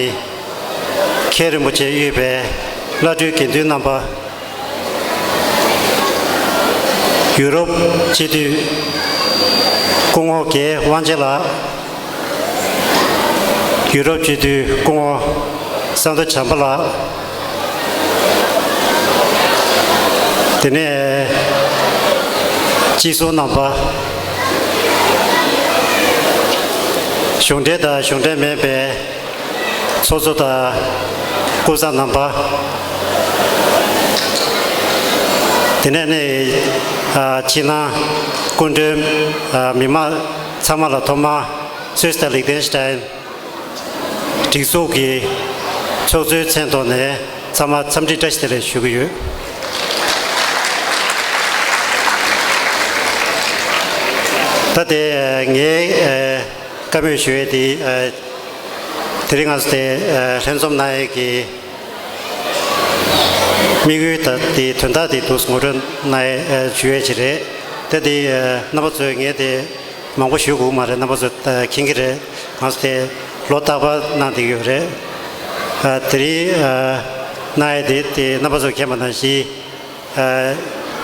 མཁན་རིན་པོ་ཆེ་དབུས་པའི་བླ་སྤྲུལ་དགེ་འདུན་རྣམ་པ། ཡུ་རོབ་སྤྱི་འཐུས་སྐུ་ངོ་རྒན་དབང་ཆེན་ལགས། ཡུ་རོབ་སྤྱི་འཐུས་སྐུ་ངོ་ས་མདོ་བྱམས་པ་ལགས། དེ་ནས་སྤྱི་ཟུར་རྣམ་པ། གཞུང་འབྲེལ་དང་གཞུང་འབྲེལ་མིན་པའི་ཚོགས་གཙོ་དང་སྐུ་གཟུགས་རྣམ་པ། དེ་ནས་ནི། ཨ། ཕྱི་ནང་སྐུ་མགྲོན། ཨ། མི་མང་ཚང་མ་ལ་ཐོག་མར་སུད་སི་དང་ལིག་ཏེན་སི་ཏན་སྒྲིག་འཛུགས་ཀྱི་ཚོགས་གཙོའི་མཚན་ཐོག་ནས་ཚང་མར་འཚམས་འདྲི་བཀྲ་ཤིས་བདེ་ལེགས་ཞུ་གི་ཡོད། ད་དེ་ངས་བཀའ་མོལ་ཞུ་ཡས་དེ། དེ་རིང་ང་ཚོ་དེ་ལྷན་འཛོམས་གནང་ཡས་ཀྱི་དམིགས་ཡུལ་དང་དེའི་དོན་དག་དེ་འདུག་ངོ་སྤྲོད་གནང་ཡས་ཞུ་ཡས་ཅིག་རེད། དེ་དེ་རྣམ་པ་ཚོས་ངས་དེ་མང་པོ་ཞུ་དགོས་མ་རེད། རྣམ་པ་ཚོས་མཁྱེན་གྱི་རེད། ང་ཚོ་དེ་ལོ་རྟག་པར་གནང་བསྡད་ཀྱི་ཡོད་རེད། དེ་རིང་གནང་ཡས་དེ་དེ་རྣམ་པ་ཚོས་མཁྱེན་པ་ནང་བཞིན།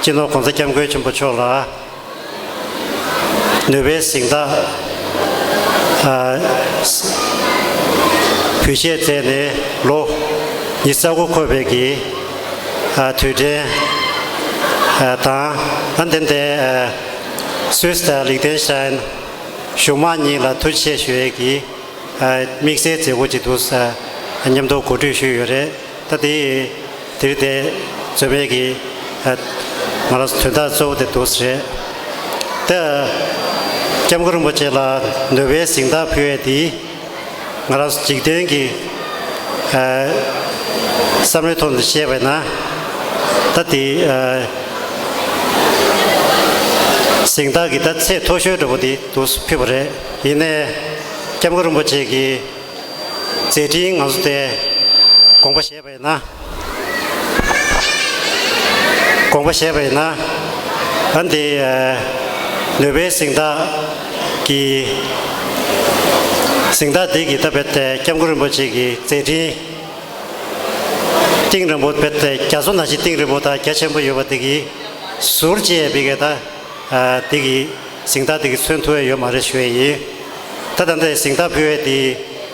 སྤྱི་ནོར་༸གོང་ས་༸སྐྱབས་མགོན་ཆེན་པོ་མཆོག་ལ། ནོ་བེལ་གཟེངས་རྟགས། ཨ། འབུལ་བཞེས་མཛད་ནས་ལོ་ཉི་ཤུ་རྩ་དགུ་འཁོར་བའི་གི། ཨ། དུས་དྲན། ཨ། དང་། ཨ། དེ་ནས། ཨ། སུད་སི་དང་ལིག་ཏེན་སི་ཏན་གཞུང་མང་གཉིས་ལ་ཐུགས་རྗེ་ཆེ་ཞུ་ཡས་ཀྱི། ཨ། དམིགས་བསལ་མཛད་སྒོ་ཅིག་འདུག་ས། མཉམ་དུ་གོ་སྒྲིག་ཞུས་ཡོད་རེད། ད་དེ་དེ་རིང་དེ་འཛོམས་ཡས་ཀྱི། ཨ། ང་རང་ཚོ་དོན་དག་གཙོ་བོ་དེ་འདུག་ས་རེད། ད་སྐྱབས་མགོན་རིན་པོ་ཆེ་ལ་ནོ་བེལ་གཟེངས་རྟགས་ཕུལ་ཡས་དེ་ང་རང་ཚོ་འཇིག་རྟེན་གྱི། ཨ། བསམ་བློའི་ཐོག་ནས་བཤད་པ་ཡིན་ན། ད་དེ། ཨ། གཟེངས་རྟགས་ཀྱི་ད་ཚད་མཐོ་ཤོས་འདྲ་པོ་དེ་འདུག་ཕུལ་བ་རེད། ཡིན་ནའི་སྐྱབས་མགོན་རིན་པོ་ཆེ་གི་མཛད་འཕྲིན་ང་ཚོ་དེ་དགོངས་པ་བཞེས་པ་ཡིན་ན། དགོངས་པ་བཞེས་པ་ཡིན་ན། ཨ། འདི། ཨ། ནོ་བེལ་གཟེངས་རྟགས་ཀྱི། གཟེངས་རྟགས་འདི་གི་ད་རྦད་དེ་སྐྱབས་མགོན་རིན་པོ་ཆེ་གི་མཛད་འཕྲིན་གཏིང་རིང་པོ། རྦད་དེ་རྒྱ་མཚོ་ནང་བཞིན་གཏིང་རིང་པོ་དང་རྒྱ་ཆེན་པོ་ཡོད་པ་འདི་གི་ཟུར་བཅད་པའི་གི་ད། ཨ། འདི་གི་གཟེངས་རྟགས་འདི་གི་མཚོན་ཐུབ་ཡ་ཡོད་མ་རེད་ཞུ་ཡ་ཡིན། ད་ད་ལྟ་གཟེངས་རྟགས་ཕུལ་བ་དེ་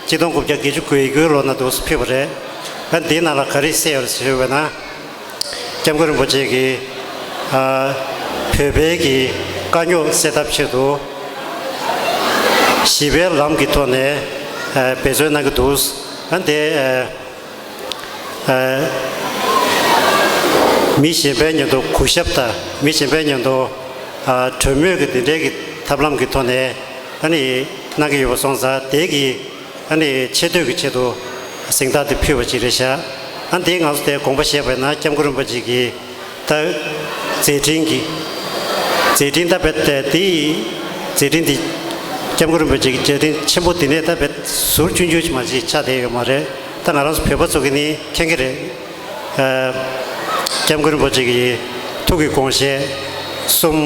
ཆིག་སྟོང་དགུ་བརྒྱ་བརྒྱད་ཅུ་གོ་དགུའི་ལོ་ནང་དུ་ཕུལ་བ་རེད། ད་འདིའི་ནང་ལ་ག་རེ་གསལ་ཡོད་རེད་ཞུས་པ་ན། སྐྱབས་མགོན་རིན་པོ་ཆེ་གིས། ཨ། བོད་པའི་གི་དཀའ་རྙོག་སེལ་ཐབས་ཆེད་དུ་ཞི་བའི་ལམ་གྱི་ཐོག་ནས། ཨ། འབད་བརྩོན་གནང་གི་འདུག་ཨ། དེ། ཨ། མི་གཞན་པའི་མཉམ་དུ་གུས་ཞབས་དང་། མི་གཞན་པའི་མཉམ་དུ། ཨ། གྲོས་མོལ་གྱི་འདི་འདྲའི་གི་ཐབས་ལམ་གྱི་ཐོག་ནས། ཨ་ནི་གནང་གི་ཡོད་པ་སོང་ཙང་། དེ་གི། ཨ་ནི་ཆེ་བསྟོད་ཀྱི་ཆེད་དུ་གཟེངས་རྟགས་དེ་ཕུལ་བ་ཅིག་རེད་ཤག་ཨ། འདི་ང་ཚོ་དེ་དགོངས་པ་བཞེས་པ་ཡིན་ན། སྐྱབས་མགོན་རིན་པོ་ཆེ་གི་ད་མཛད་འཕྲིན་གྱི། མཛད་འཕྲིན་ད་རྦད་དེ་དེའི་མཛད་འཕྲིན་འདི། སྐྱབས་མགོན་རིན་པོ་ཆེ་གི་མཛད་འཕྲིན་ཆེན་པོ་འདི་ནས་ད་རྦད་ཟུར་ཆུང་ཆུང་ཞིག་མ་ཞིག་ཆགས་བསྡད་ཡོད་མ་རེད། ད་ང་རང་ཚོ་བོད་པ་ཚོ་གིས་ནི་མཁྱེན་གྱི་རེད། ཨ། སྐྱབས་མགོན་རིན་པོ་ཆེ་གི་ཐུགས་ཀྱི་དགོངས་བཞེད་གསུམ་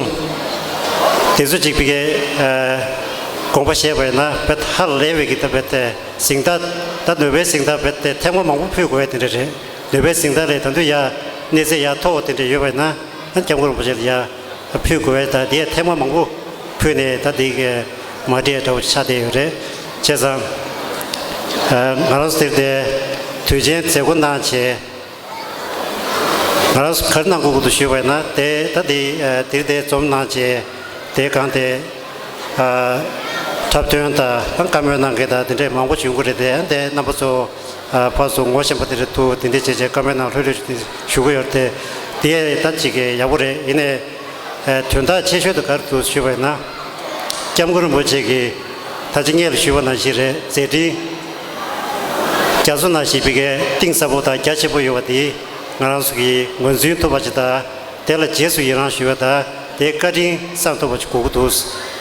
དེ་ཚོ་གཅིག་པའི་གི། ཨ། དགོངས་པ་བཞེས་པ་ཡིན་ན། རྦད་ཧ་ལས་པའི་གི་ད་རྦད་དེ་གཟེངས་རྟགས། ད་ནོ་བེལ་གཟེངས་རྟགས་རྦད་དེ་ཐེངས་མ་མང་པོ་ཕུལ་དགོས་ཡ་དེ་འདྲ་རེད། ནོ་བེལ་གཟེངས་རྟགས་ལས་ད་དུང་ཡ་གནས་ཚད་ཡ་མཐོ་བ་དེ་འདྲ་ཡོད་པ་ཡིན་ན། ཨ། སྐྱབས་མགོན་རིན་པོ་ཆེ་ལ་ཡ་ཕུལ་དགོས་པས། ད་དེ་ཐེངས་མ་མང་པོ་ཕུལ་ནས་ད་དེ་གི་མ་འགྲིག་འདྲ་བོ་ཆགས་བསྡད་ཡོད་རེད། བྱས་ཙང་། ཨ། ང་རང་ཚོ་དེར་དེ་ དུས་ཆེན་མཛད་སྒོ་གནང་བྱས། ང་རང་ཚོ་ག་རེ་གནང་དགོས་ཀྱི་འདུག་ཞུས་པ་ཡིན་ན། དེ་ད་དེ་ཨ་དེ་རིང་དེ་འཛོམས་གནང་བྱས། དེ་གང་དེ་ཨ་འཁྲབ་སྟོན་དང་བཀའ་མོལ་གནང་མཁན་དང་དེ་འདྲས་མང་པོ་བྱུང་གི་རེད། དེ་ཨ་དེ་རྣམ་པ་ཚོ་ཨ་ཕར་ཚུར་ངོ་ཤེས་པ་དེ་འདྲས་ཐུག་དེ་འདྲས་བྱས་བྱས་བཀའ་མོལ་གནང་ལྷོད་ལྷོད་ཞུ་གི་ཡོད་རེད། དེ་དེ་ད་ཅིག་གི་ཡག་པོ་རེད། ཡིན་ནའི་ཨ་དོན་དག་ཆེ་ཤོས་དེ་ག་རེ་འདུག་ཞུས་པ་ཡིན་ན། སྐྱབས་མགོན་རིན་པོ་ཆེ་གིས་ད་ཅི་སྔོན་ལ་ཞུས་པ་ནང་བཞིན་རེད། མཛད་འཕྲིན་རྒྱ་མཚོ་ནང་བཞིན་པའི་གི་གཏིང་ཟབ་པོ་དང་རྒྱ་ཆེན་པོ་ཡོད་པ་དེ་ང་རང་ཚོ་གིས་ངོས་འཛིན་ཐུབ་པ་ཅིག་དང་། དེ་ལ་རྗེས་སུ་ཡི་རང་ཞུ་བ་དང་། དེའི་བཀའ་དྲིན་བསམ་ཐུབ་པ་ཅིག་དགོས་ཀྱི་འདུག་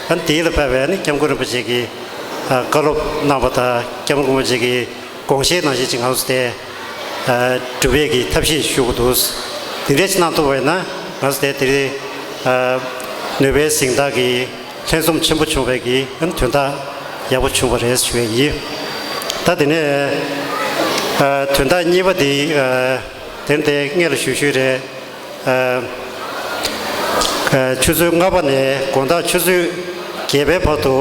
ཨ་ནི་དེ་ལ་ཕབ་པའི་ཨ་ནི་སྐྱབས་མགོན་རིན་པོ་ཆེ་གིས་ཨ་བཀའ་སློབ་གནང་བ་དང་། སྐྱབས་མགོན་རིན་པོ་ཆེ་གིས་དགོངས་བཞེད་ནང་བཞིན་ཅིག་ང་ཚོ་དེ་ཨ་སྒྲུབ་ཡས་ཀྱི་ཐབས་ཤེས་ཞུ་དགོས་འདུག་དེ་འདྲས་ཅིག་གནང་ཐུབ་པ་ཡིན་ན། ང་ཚོ་དེ་དེ་རིང་ཨ་ནོ་བེལ་གཟེངས་རྟགས་ཀྱི་ལྷན་འཛོམས་ཆེན་པོ་བྱུང་བའི་གི་ཨ་ནི་དོན་དག་ཡག་པོ་བྱུང་བ་རེད་ཞུ་ཡས་ཡིན། ད་དེ་ནས་ཨ་དོན་དག་གཉིས་པ་དེ་ཨ་དེ་རིང་དེ་སྔོན་ལ་ཞུ་ཞུས་རེད། ཨ་ཨ་ཆུ་ཚོད་ལྔ་པ་ནས་དགོང་དག་ཆུ་ཚོད་བརྒྱད་པའི་བར་དུ་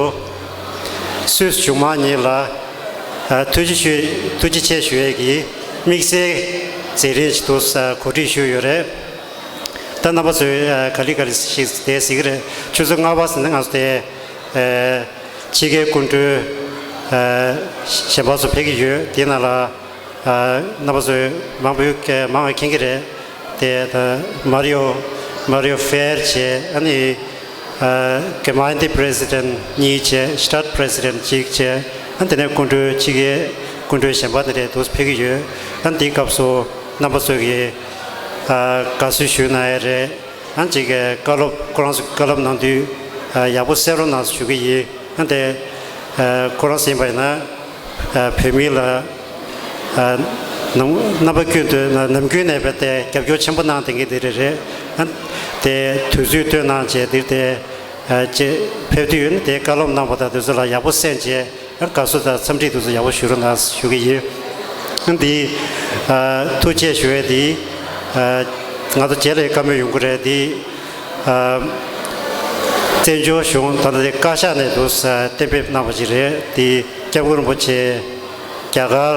སུད་སི་གཞུང་མང་གཉིས་ལ་ཨ་ཐུགས་རྗེ་ཞུ་ཐུགས་རྗེ་ཆེ་ཞུ་ཡས་ཀྱི་དམིགས་བསལ་མཛད་རིམ་ཞིག་ཏུ་གོ་སྒྲིག་ཞུས་ཡོད་རེད། ད་རྣམ་པ་ཚོས་ཨ་ག་ལེ་ག་ལེ་ཞིག་དེ་གཟིགས་ཀྱི་རེད། ཆུ་ཚོད་ལྔ་པ་ཟིན་ན་ང་ཚོ་དེ་ཨ་ཕྱི་རྒྱལ་སྐུ་མགྲོན་ཨ་གཞན་པ་ཚོ་ཕེབས་ཀྱི་ཡོད། དེའི་ནང་ལ་ཨ་རྣམ་པ་ཚོས་མང་པོས་མང་བས་མཁྱེན་གྱི་རེད། དེ་ད་མ་རི་ཡོ་མ་རི་ཡོ་ཧྥེར་བྱས། ཨ་ནི་ཨ་གེ་མ་ཡན་ཏི་པི་རེ་སི་ཌེན་གཉིས་བྱས། སི་ཊེ་ཊི་པི་རེ་སི་ཌེན་གཅིག་བྱས། ཨ་དེ་ནས་སྐུ་མགྲོན་ཕྱི་རྒྱལ་སྐུ་མགྲོན་གཞན་པ་དེ་འདྲས་འདུག་ཕེབས་ཀྱི་ཡོད། ཨ་འདིའི་སྐབས་སུ་རྣམ་པ་ཚོས་ཀྱིས་ཨ་དགའ་བསུ་ཞུས་གནང་ཡས་རེད། ཨ་ཅིག་གི་བཀའ་སློབ་ཁོ་རང་ཚོ་བཀའ་སློབ་གནང་དུས་ཨ་ཡག་པོ་གསན་རོགས་གནང་ཞུ་གི་ཡིན། ཨ་དེ་ཨ་ཁོ་རང་ཚོ་ཡིན་པ་ཡིན་ན་ཨ་བོད་མི་ལ་ཨ་ནམ་རྣམ་པ་ཀུན་ཏུ་ནམ་རྒྱུན་ནས་བས་ཏེ་རྒྱབ་སྐྱོར་ཆེན་པོ་གནང་བསྡད་མཁན་དེ་རེད་རེད། ཨ་དེ་དུས་ཚོད་བཏོན་གནང་བྱས་འདིར་དེ་ཨ་ཅེ་ཕེབས་དུས་ཡོད་ན། དེ་བཀའ་སློབ་གནང་བ་དང་དེ་ཚོ་ལ་ཡག་པོ་གསན་བྱས། ཨ་དགའ་བསུ་དང་འཚམས་འདྲི་དེ་ཚོ་ཡག་པོ་ཞུ་རོགས་གནང་ཞུ་གི་ཡིན། ཨ་འདི་ཨ་ཐུགས་རྗེ་ཆེ་ཞུ་ཡས་འདི་ཨ་ང་ཚོ་རྗེས་ལ་བཀའ་མོལ་ཡོང་གི་རེད། འདི་ཨ་བཙན་བྱོལ་གཞུང་ད་ལྟ་དེ་བཀའ་ཤག་ནས་འདུག་གཏན་འབེབས་གནང་བ་ཞིག་རེད། འདི་སྐྱབས་མགོན་རིན་པོ་ཆེ་རྒྱ་གར་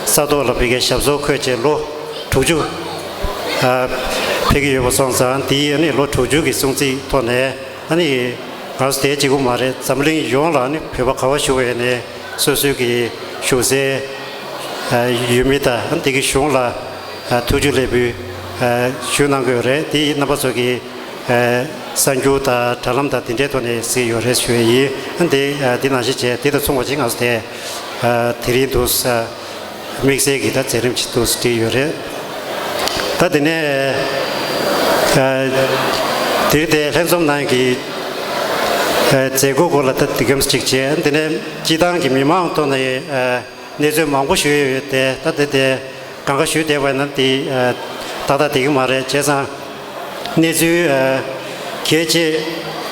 ས་ཐོག་ལ་ཕ་གིའི་ཞབས་སོར་འཁོད་བྱས་ལོ་དྲུག་ཅུ་ཨ་ཕེབས་ཀྱི་ཡོད་པ་སོང་ཙང་། འདི་ཨ་ནི་ལོ་དྲུག་ཅུ་གི་སྲུང་བརྩིའི་ཐོག་ནས། ཨ་ནི་ང་ཚོ་དེ་གཅིག་པུ་མ་རེད། འཛམ་གླིང་ཡོངས་ལ་ཨ་ནི་བོད་པ་ག་པར་བཞུགས་པ་ཡིན་ནའི་སོ་སོའི་གི་བཞུགས་སའི་ཨ་ཡུལ་མི་དང་། ཨ་ནི་དེ་གི་གཞུང་ལ་ཨ་ཐུགས་རྗེ་ལེགས་འབུལ་ཨ་ཞུ་གནང་གི་ཡོད་རེད། དེ་རྣམ་པ་ཚོ་གི་ཨ་གསར་འགྱུར་དང་དྲ་ལམ་དང་དེ་འདྲའི་ཐོག་ནས་གཟིགས་ཡོད་རེད་ཞུ་ཡས་ཡིན། ཨ་ནི་དེ་ཨ་དེ་ནང་བཞིན་བྱས། དེ་དང་མཚུངས་པ་ཅིག་ང་ཚོ་དེ་ཨ་དེ་རིང་དུ་ཨ་དམིགས་བསལ་གྱི་ད་མཛད་རིམ་ཅིག་ཏུ་བསྒྲིགས་ཡོད་རེད། ད་དེ་ནས་ཨ་དེ་རིང་དེ་ལྷན་འཛོམས་གནང་གི་ཨ་མཛད་སྒོ་སྐོར་ལ་ད་འདི་གམ་ཅིག་བྱས། དེ་ནས་སྤྱི་བཏང་གི་མི་མང་ཐོག་ནས་ཨ་གནས་ཚུལ་མང་པོ་ཞུ་ཡས་ཡོད་དེ། ད་དེ་དེ་གང་ག་ཞུས་བསྡད་པ་ཡིན་ན་དེ་ཨ་ཏག་ཏག་བསྡད་ཀྱི་མ་རེད། བྱས་ཙང་གནས་ཚུལ་ཨ་གལ་ཆེ་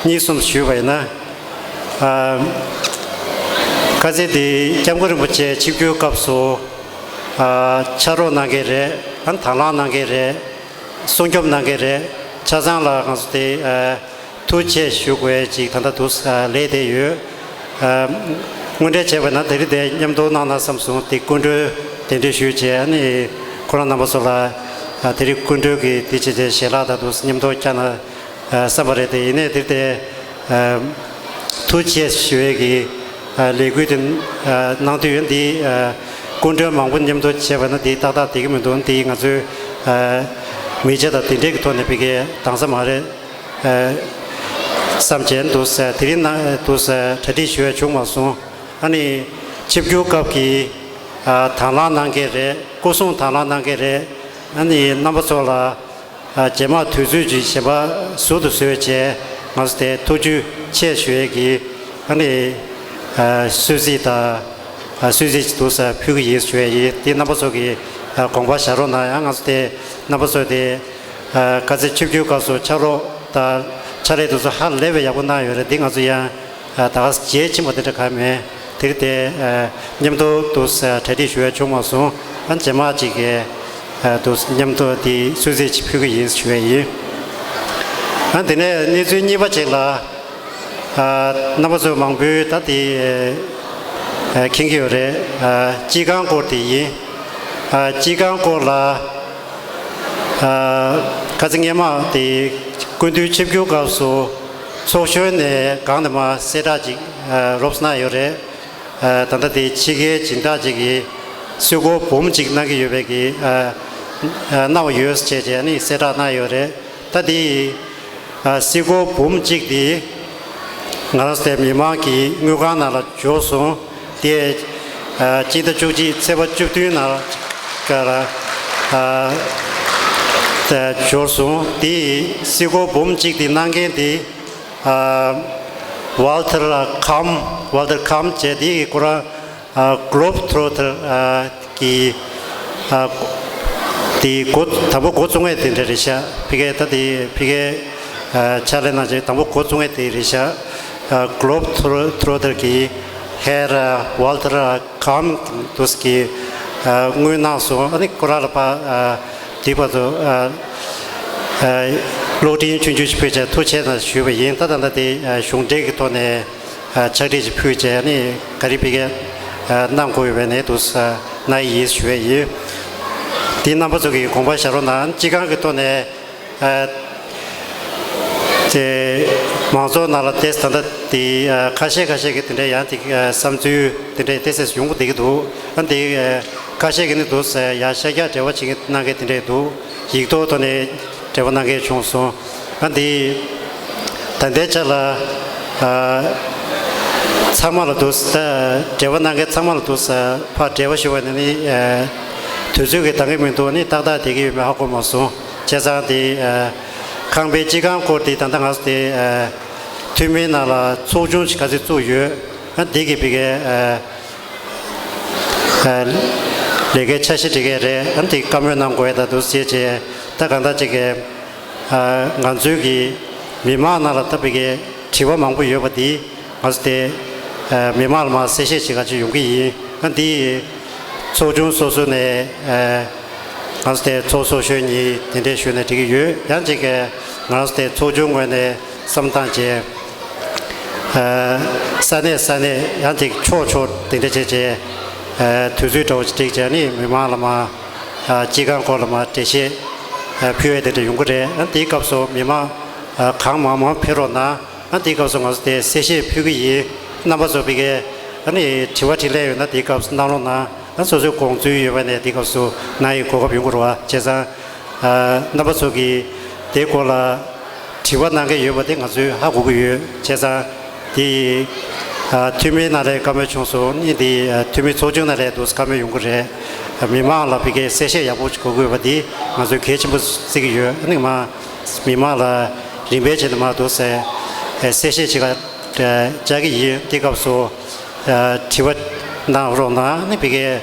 གཉིས་གསུམ་ཞུས་པ་ཡིན་ན། ཨ་ཁ་ཚེ་འདི་སྐྱབས་མགོན་རིན་པོ་ཆེ་ཆིབས་བསྒྱུར་སྐབས་སུ་ཨ་ཕྱག་རོགས་གནང་མཁན་རེད། ཨ་དང་བླངས་གནང་མཁན་རེད། སྲུང་སྐྱོབ་གནང་མཁན་རེད། ཆ་ཚང་ལ་ང་ཚོ་དེ་ཨ་ཐུགས་རྗེ་ཆེ་ཞུ་དགོས་ཅིག་ད་ལྟ་འདུག་ཨ་ལས་བསྡད་ཡོད། ཨ་དངོས་འབྲེལ་བྱས་པ་ན་དེ་རིང་དེ་མཉམ་དུ་གནང་ན་བསམ་སོང་། དེ་སྐུ་མགྲོན་གདན་འདྲེན་ཞུས་བྱས། ཨ་ནི་ཁོ་རང་རྣམ་པ་ཚོ་ལ་ཨ་དེ་རིང་སྐུ་མགྲོན་གྱི་དེ་བྱས་བྱས་ཞལ་ལག་དང་འདུག་མཉམ་དུ་བསྐྱལ་ན་ཨ་བསམ་པ་རེད། དེ་ཡིན་ནའི་དེར་དེ་ཨ་ཐུགས་རྗེ་ཆེ་ཞུ་ཡས་ཀྱི་ཨ་ལས་འགུལ་དེ་ཨ་གནང་དུས་ཡོད། འདི་ཨ་སྐུ་མགྲོན་མང་པོ་མཉམ་དུ་བྱས་པ་ན་དེ་ཏག་ཏག་བསྡད་ཀྱི་མི་འདུག་འདི་ང་ཚོའི་ཨ་མི་ཆ་དང་དེ་འདྲས་ཀྱི་ཐོག་ནས་ཕ་གིའི་དྭངས་ས་མ་རེད་ཨ་བསམ་བྱས་འདུག་ཟེར། དེ་རིང་ན་འདུག་ཟེར་གྲ་སྒྲིག་ཞུ་ཡ་བྱུང་མ་སོང་། ཨ་ནི་ཆིབས་བསྒྱུར་སྐབས་ཀྱི་ཨ་དང་བླངས་གནང་མཁན་རེད། སྐུ་སྲུང་དང་བླངས་གནང་མཁན་རེད། ཨ་ནི་རྣམ་པ་ཚོ་ལ་ཨ་རྗེས་མ་དུས་ཚོད་ཅིག་གཞན་པ་ཟུར་དུ་བཟོས་བྱས། ང་ཚོ་དེ་ཐུགས་རྗེ་ཆེ་ཞུ་ཡས་ཀྱི་ཨ་ནི་ཨ་གསོལ་ཚིགས་དང་ཨ་གསོལ་ཚིགས་ཅིག་འདུག་ཟེར་ཕུལ་གྱི་ཡིན་ཞུ་ཡས་ཡིན། དེ་རྣམ་པ་ཚོ་གི་ཨ་དགོངས་པ་བཞག་རོགས་གནང་ཡ། ང་ཚོ་དེ་རྣམ་པ་ཚོ་དེ་ཨ་དཀའ་ཚེགས་ཆིབས་བསྒྱུར་སྐབས་སུ་ཕྱག་རོགས་དང་ཕྱག་ལས་དེ་ཚོ་ཧ་ལས་པའི་ཡག་པོ་གནང་ཡོད་རེད། འདི་ང་ཚོ་ཡང་ཨ་ད་ག་རྗེས་ཕྱིན་པ་དེ་འདྲ་གང་མེད། དེར་དེ་ཨ་མཉམ་དུ་དུ་གྲ་སྒྲིག་ཞུ་ཡ་བྱུང་མ་སོང་། ཨ་རྗེས་མ་ཅིག་གི་ཨ་དུ་མཉམ་དུ་དེ་གསོལ་ཚིགས་ཅིག་ཕུལ་གི་ཡིན་ཞུ་ཡ་ཡིན། ཨ་དེ་ནས་གནས་ཚུལ་གཉིས་པ་ཅིག་ལ། ཨ་རྣམ་པ་ཚོ་མང་པོས་ད་དེ་ཨ་མཁྱེན་གྱི་ཡོད་རེད། ཨ་སྤྱི་ཁང་སྐོར་དེ་ཡིན། ཨ། སྤྱི་ཁང་སྐོར་ལ། ཨ། ཁ་སང་སྔོན་མ་དེ་སྐུ་མདུན་ཆིབས་བསྒྱུར་སྐབས་སུ་ཚོགས་གཞོན་ནས་སྒང་ནས་མར་གསལ་བསྒྲགས་ཅིག་ཨ། རོབ་གནང་ཡོད་རེད། ཨ། ད་ལྟ་དེ་ཕྱི་རྒྱལ་སྦྱིན་བདག་ཅིག་གིས་སིལ་གོར་འབུམ་གཅིག་གནང་གི་ཡོད་པའི་གི། ཨ། ཨ། གནང་བ་ཡོད་ཅེས་བྱས་ནས་གསལ་བསྒྲགས་གནང་ཡོད་རེད། ད་དེ། ཨ། སིལ་གོར་འབུམ་གཅིག་དེ་ང་རང་ཚོའི་མི་མང་གི་དངུལ་ཁང་ནང་ལ་འབྱོར་སོང་། དེ། ཨ། སྤྱི་ཟླ་བཅུ་གཅིག་ཚེས་པ་བཅུ་བདུན་ནང་ལ། ཨ། འབྱོར་སོང་། དེ་སིལ་གོར་འབུམ་གཅིག་དེ་གནང་མཁན་དེ། ཨ། ཝལ་ཐར་ཁམ། ཝལ་ཐར་ཁམ་བྱས་དེ་ཁོ་རང་། ཨ། གྷི་ལོབ་ཊི་རོ་ཊར། ཨ། གི། ཨ། དེ་འགོ་དང་པོ་འགོ་བཙུགས་མཁན་དེ་འདྲ་རེད་ཤག་ཕ་གིའི། ད་དེ་ཕ་གིའི། ཨ། ཕྱག་ལས་གནང་བྱས་དང་པོ་འགོ་བཙུགས་མཁན་དེ་རེད་ཤག་ཨ། གྷི་ལོབ་ཊི་རོ་ཊར་གི་ཧེཌ། ཨ། ཝལ་ཐར་ཁམ་དུས་ཀྱི། ཨ། དངུལ་གནང་སོང་། ཨ་ནི་ཁོ་རང་ལ་ཕར། ཨ། དེ་བར་དུ། ཨ། ཨ། གློག་འཕྲིན་ཆུང་ཆུང་ཞིག་ཕུལ་བྱས་ཐུགས་རྗེ་གནང་ཞུས་པ་ཡིན། ད་ད་ལྟ་དེ། ཨ། གཞུང་འབྲེལ་གྱི་ཐོག་ནས། ཨ། ཕྱག་བྲིས་ཅིག་ཕུལ་བྱས་ནས་ག་རེ་ཕ་གིར། ཨ། གནང་དགོས་ཡོད་པ་ཡིན་ན་དུས། ཨ། གནང་ཡི་ཡིན་ཞུ་ཡས་ཡིན། དེ་རྣམ་པ་ཚོ་གིས་དགོངས་པ་བཞག་རོགས་གནང་། སྤྱི་ཁང་གི་ཐོག་ནས། ཨ། དེ་མང་ཚོགས་ནང་ལ་ཏོག་ཙམ་ད་ལྟ་དེ། ཨ། ཁ་ཤས་ཁ་ཤས་ཀྱིས་དེ་འདྲའི་ཡང་དེ། ཨ། བསམ་ཚུལ་དེ་འདྲའི་ཏོག་ཙམ་ཡོང་གི་བསྡད་ཀྱི་འདུག་ཨ། དེ། ཨ། ཁ་ཤས་ཀྱིས་ནི་འདུག་ཟེར་ཡང་ཤར་རྒྱག་འབྲེལ་བ་བྱེད་མཁན་གནང་མཁན་དེ་འདྲས་འདུག་ཡིག་ཐོག་ཐོག་ནས་འབྲེལ་བ་གནང་མཁན་བྱུང་སོང་། ཨ། འདི་ད་ལྟའི་ཆ་ལ། ཨ། ཚང་མ་ལ་འདུག་ཟེར། འབྲེལ་བ་གནང་མཁན་ཚང་མ་ལ་འདུག་ཟེར། ཕར་འབྲེལ་བ་ཞུ་བ་ནི་ནི། ཨ། དུས་ཚོད་ཀྱིས་འདང་གི་མི་འདུག་ནི་ཏག་ཏག་བསྡད་ཀྱི་ཡོད་མེད་ཧ་གོ་མ་སོང་། བྱས་ཙང་དེ། ཨ། ཁང་པའི་སྤྱི་ཁང་སྐོར་དེ་ད་ལྟ་ང་ཚོ་དེ། ཨ། འཐུས་མིའི་ནང་ལ་ཚོགས་ཆུང་ཞིག་ག་ཚོད་བཙུགས་ཡོད། ཨ། འདི་གི་ཕ་གིའི། ཨ། ཨ། ལས་ཀའི་འཆར་གཞི་སྒྲིག་གི་རེད། ཨ། འདི་བཀའ་མོལ་གནང་དགོས་ཡ་ད་འདུག་ཟེར་བྱས། ད་གང་ལྟར་ཅིག་གི། ཨ། ང་ཚོའི་གི་མི་མང་ནང་ལ་ད་ཕ་གིའི་དྲི་བ་མང་པོ་ཡོད་པ་འདི་ང་ཚོ་དེ། ཨ། མི་མང་ལ་མར་གསལ་བཤད་བྱེད་ག་ཅིག་ཡོང་གི་ཡིན། ཨ། འདི་ཚོགས་ཆུང་སོ་སོ་ནས། ཨ། ང་ཚོ་དེ་ཚོགས་གཙོ་གཞོན་གཉིས་དེ་འདྲས་ཞུས་ནས་འགྲིག་གི་ཡོད། ཡང་ཅིག་གི་ང་ཚོ་དེ་ཚོགས་ཆུང་ངོས་ནས་བསམ་བཏང་བྱས། ཨ། ས་གནས་ས་གནས་ཡང་ཅིག་ཕྱོགས་ཕྱོགས་དེ་འདྲ་བྱས་བྱས། ཨ། དུས་ཚོད་འདྲ་བོ་ཅིག་བསྒྲིགས་བྱས་ནི་མི་མང་ལ་མར། ཨ། སྤྱི་ཁང་སྐོར་ལ་མར་འགྲེལ་བཤད། ཨ། ཕུལ་ཡས་དེ་འདྲ་ཡོང་གི་རེད། ཨ། དེའི་སྐབས་སུ་མི་མང་། ཨ། གང་མང་མང་ཕེབས་རོགས་གནང་། ཨ། དེའི་སྐབས་སུ་ང་ཚོ་དེ་གསལ་བཤད་ཕུལ་གི་ཡིན། རྣམ་པ་ཚོ་ཕ་གིའི། ཨ་ནི་དྲི་བ་དྲིས་ལན་ཡོད་ན་དེའི་སྐབས་སུ་གནང་རོགས་གནང་། ཨ། སོ་སོའི་དགོངས་ཚུལ་ཡོད་པ་ནས་དེའི་སྐབས་སུ་གནང་ཡའི་གོ་སྐབས་ཡོང་གི་རེད་པ། བྱས་ཙང་། ཨ། རྣམ་པ་ཚོ་གིས་དེའི་སྐོར་ལ་དྲི་བ་གནང་མཁན་ཡོད་པ་དེ་ང་ཚོས་ཧ་གོ་གི་ཡོད། བྱས་ཙང་དེ། ཨ། འཐུས་མིའི་ནང་ལ་བཀའ་མོལ་བྱུང་སོང་ནི་དེ། ཨ། འཐུས་མི་ཚོགས་ཆུང་ནང་ལ་འདུག་བཀའ་མོལ་ཡོང་གི་རེད། མི་མང་ལ་ཕ་གིའི་གསལ་བཤད་ཡག་པོ་ཞིག་དགོས་ཀྱི་ཡོད་པ་དེ་ང་ཚོས་གལ་ཆེན་པོ་བརྩི་གི་ཡོད། ཨ་ནི་མར་མི་མང་ལ་རིམ་པས་བྱས་ནས་མར་འདུག་སེ། ཨ། གསལ་བཤད་བྱེད་ག་བཅར་གྱི་ཡིན། དེ་སྐབས་སུ། ཨ། དྲི་བ་གནང་རོགས་གནང་། ཨ་ནི་ཕ་གིའི།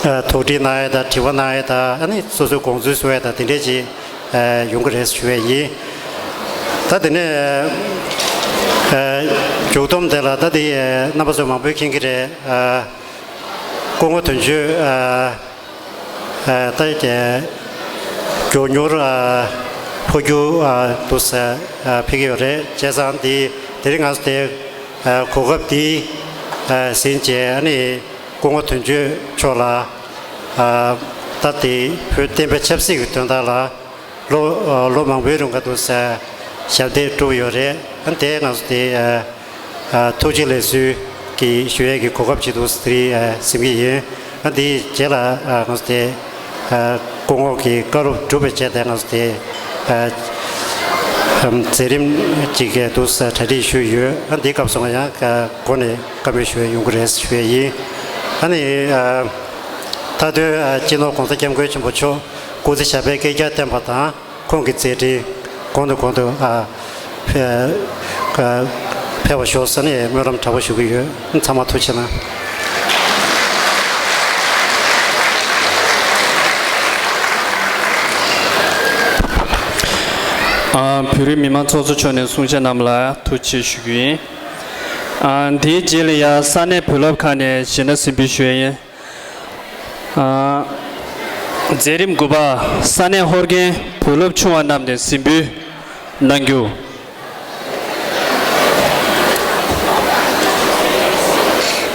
ཨ། དོགས་འདྲི་གནང་ཡས་དང་དྲི་བ་གནང་ཡས་དང་། ཨ་ནི་སོ་སོའི་དགོངས་ཚུལ་གསུང་ཡས་དང་དེ་འདྲས་ཅིག་ཨ། ཡོང་གི་རེད་ཞུ་ཡས་ཡིན། ད་དེ་ནས། ཨ། མཇུག་སྡོམ་དེ་ལ་ད་དེ། ཨ། རྣམ་པ་ཚོ་མང་པོས་མཁྱེན་གྱི་རེད། ཨ། སྐུ་ངོ་དོན་གཅོད། ཨ། ཨ། ད་དེ་མགྱོགས་མྱུར། ཨ། འཕོ་འགྱུར། ཨ། འདུག་སེ། ཨ། ཕེབས་ཀྱི་ཡོད་རེད། བྱས་ཙང་དེ་དེ་རིང་ང་ཚོ་དེ། ཨ། གོ་སྐབས་འདི། ཨ། ཟིན་བྱས་ཨ་ནི་སྐུ་ངོ་དོན་གཅོད་མཆོག་ལ། ཨ། ད་དེ་བོད་བསྟན་པའི་ཆབ་སྲིད་ཀྱི་དོན་དག་ལ། ལོ། ཨ། ལོ་མང་པོའི་རིང་ག་འདུག་སེ་ཞབས་འདེགས་བསྒྲུབས་ཡོད་རེད། ཨ། དེ་ང་ཚོ་དེ། ཨ། ཨ། ཐུགས་རྗེ་ལེགས་གསོལ་གྱི་ཞུ་ཡས་ཀྱི་གོ་སྐབས་ཅིག་འདུག་སེ་དེ་རིང་ཟིན་གྱི་ཡིན། ཨ། དེའི་རྗེས་ལ། ཨ། ང་ཚོ་དེ། ཨ། སྐུ་ངོ་གི་བཀའ་སློབ་གྲུབ་པའི་རྗེས་དེ་ང་ཚོ་དེ། ཨ། མཛད་རིམ་ཅིག་འདུག་སེ་གྲ་སྒྲིག་ཞུས་ཡོད། ཨ། དེའི་སྐབས་སུ་ང་ཡང་སྒོ་ནས་བཀའ་མོལ་ཞུ་ཡས་ཡོང་གི་རེད་ཞུ་ཡས་ཡིན། ཨ་ནི། ཨ། མཐའ་དོན། ཨ། སྤྱི་ནོར་༸གོང་ས་༸སྐྱབས་མགོན་ཆེན་པོ་མཆོག་སྐུ་ཚེ་ཞབས་པད་བསྐལ་བརྒྱར་བརྟན་པ་དང་། ཁོང་གི་མཛད་འཕྲིན་གོང་དུ་གོང་དུ། ཨ། འཕེལ། ཨ། འཕེལ་བར་ཤོག་ཟེར་ནས་སྨོན་ལམ་དྲག་པོ་ཞུ་གི་ཡོད། ཚང་མ་ཐུགས་རྗེ་གནང་། ཨ། བོད་རིགས་མི་མང་ཚོགས་གཙོ་མཆོག་ནས་གསུང་བཤད་གནང་བ་ལ་ཐུགས་རྗེ་ཆེ་ཞུ་རྒྱུ་ཡིན། ཨ། དེའི་རྗེས་ལ་ཡང་ས་གནས་བོད་སློབ་ཁག་ནས་གཞས་སྣ་གཟིགས་འབུལ་ཞུ་ཡས་ཡིན། ཨ། མཛད་རིམ་དགུ་པ། ས་གནས་ཧོར་རྒན་བུ་སློབ་ཆུང་བ་རྣམས་ནས་གཟིགས་འབུལ་གནང་རྒྱུ།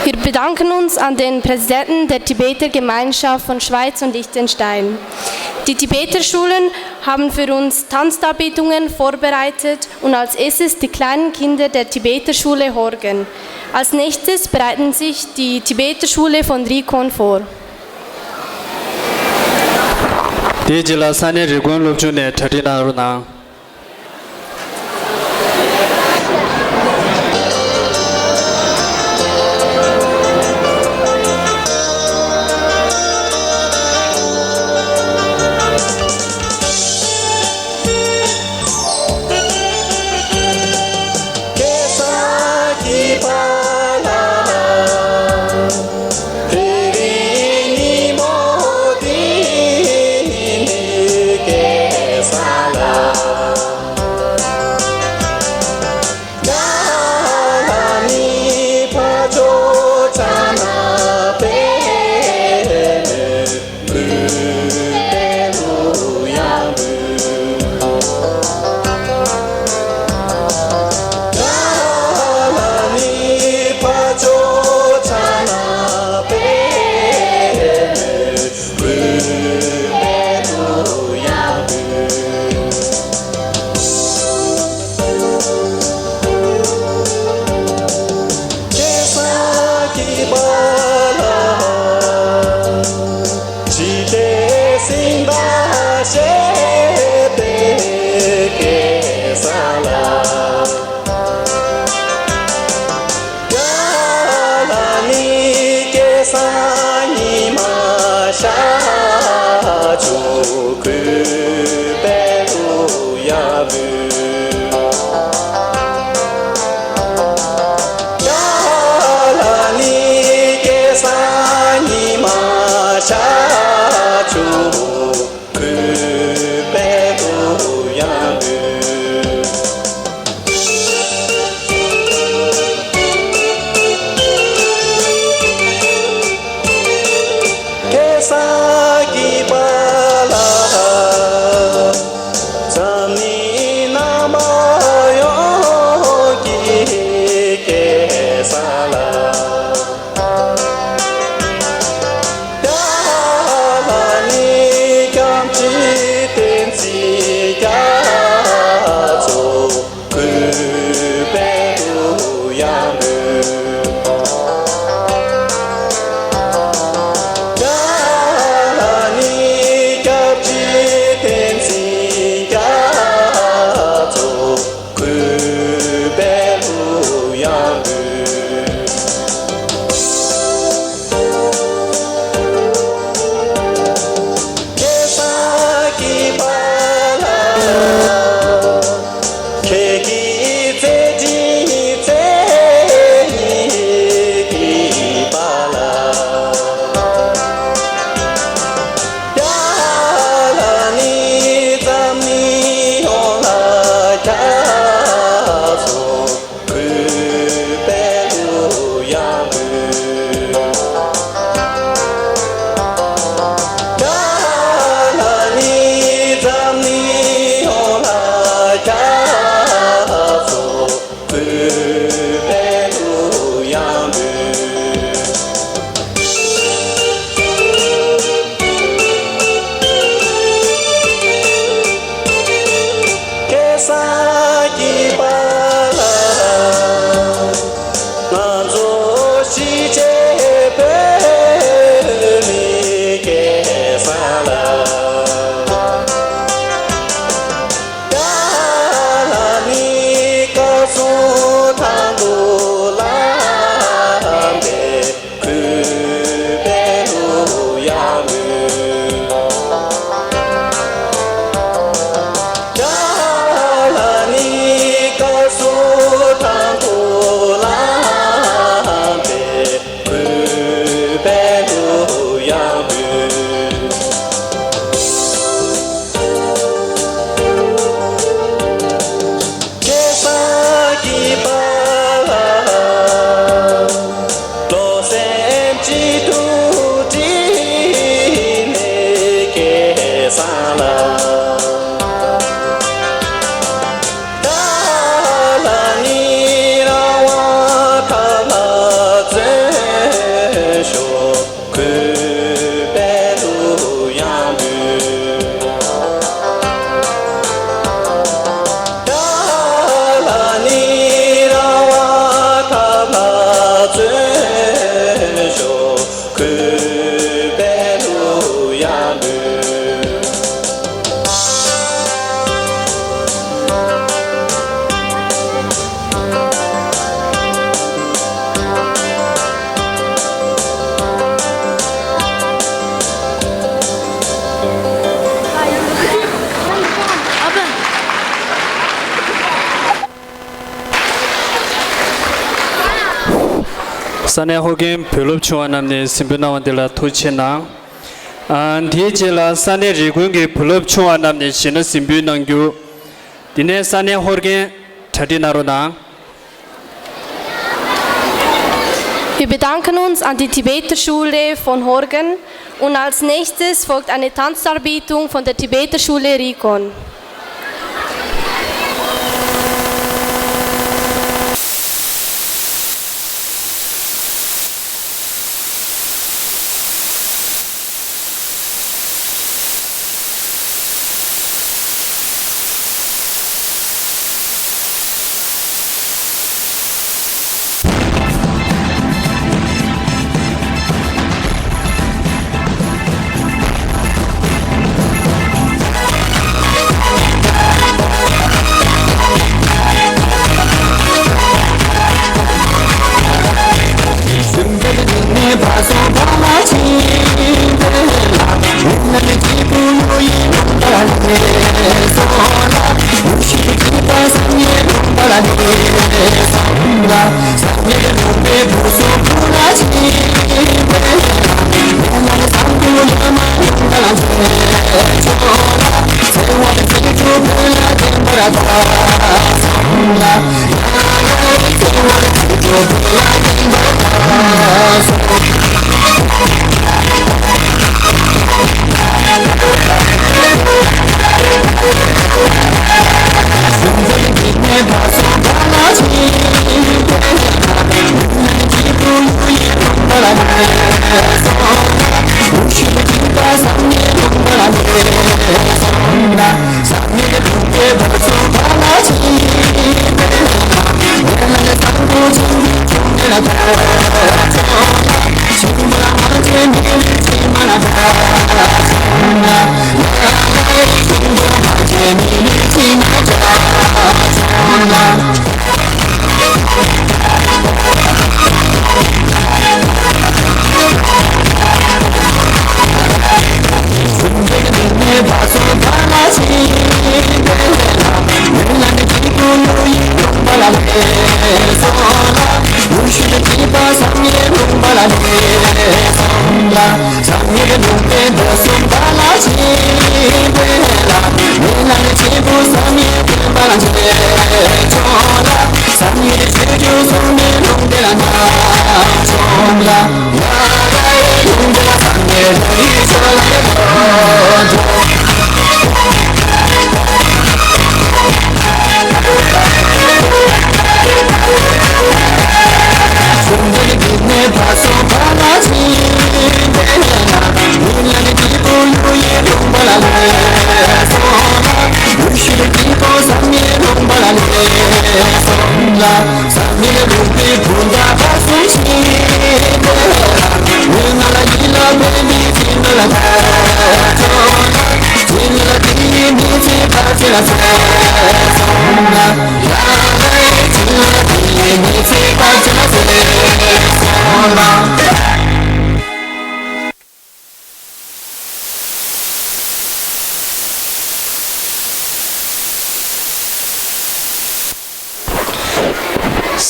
Wir bedanken uns an den Präsidenten der Tibeter Gemeinschaft von Schweiz und Liechtenstein. Die Tibeter Schulen haben für uns Tanzdarbietungen vorbereitet und als erstes die kleinen Kinder der Tibeter Schule Horgen. Als nächstes bereiten sich die Tibeter Schule von Rikon vor. དེའི་རྗེས་ལ་ས་གནས་རི་ཀོན་སློབ་ཆུང་ནས་གྲ་སྒྲིག་གནང་རོགས་གནང་། ས་གནས་ཧོར་གྱི་བུ་སློབ་ཆུང་བ་རྣམས་ནས་གཟིགས་འབུལ་གནང་བ་འདི་ལ་ཐུགས་རྗེ་ཆེ་གནང་། ཨ། དེའི་རྗེས་ལ་ས་གནས་རི་ཀོན་གྱི་བུ་སློབ་ཆུང་བ་རྣམས་ནས་གཞས་སྣ་གཟིགས་འབུལ་གནང་རྒྱུ། དེ་ནས་ས་གནས་ཧོར་གྱི་གྲ་སྒྲིག་གནང་རོགས་གནང་། Wir bedanken uns an die Tibeter Schule von Horgen und als nächstes folgt eine Tanzdarbietung von der Tibeter Schule Rikon.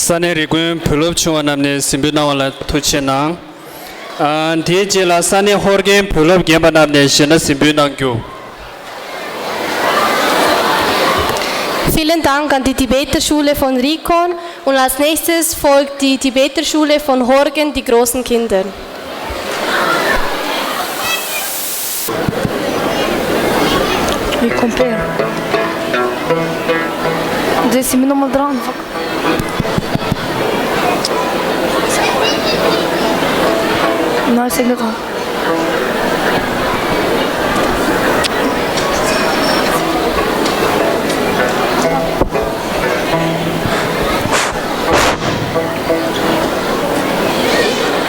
ས་གནས་རི་ཀོན་བུ་སློབ་ཆུང་བ་རྣམས་ནས་གཟིགས་འབུལ་གནང་བ་ལ་ཐུགས་རྗེ་གནང་། ཨ། དེའི་རྗེས་ལ་ས་གནས་ཧོར་གྱི་བུ་སློབ་རྒན་པ་རྣམས་ནས་གཞས་སྣ་གཟིགས་འབུལ་གནང་རྒྱུ། Vielen Dank an die Tibeter Schule von Rikon und als nächstes folgt die Tibeter Schule von Horgen, die großen Kinder. Wie kommt er? Das ist immer noch mal dran. Nein, ist ja nicht dran.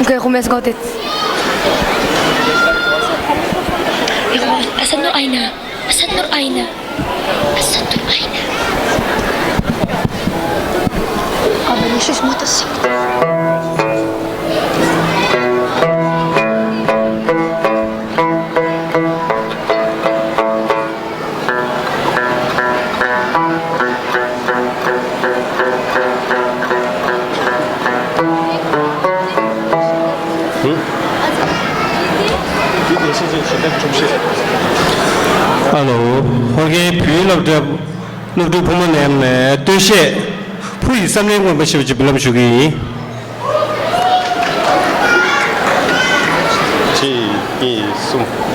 Okay, komm, jetzt geht jetzt. Ja, es hat nur eine. Es hat nur eine. Es hat nur eine. Aber nicht das Muttersein. ཨ་ལོ། ཧོར་གྷལ་བོད་ཡིག་སློབ་གྲྭ་སློབ་ཕྲུག་ཕོ་མོ་རྣམས་ནས་སྟོད་གཞས་བུ་ཡི་བསམ་ལན་མངོན་པར་ཤེས་པ་ཅིག་འབུལ་ལམ་ཞུ་གི་ཡིན། གཅིག་གཉིས་གསུམ།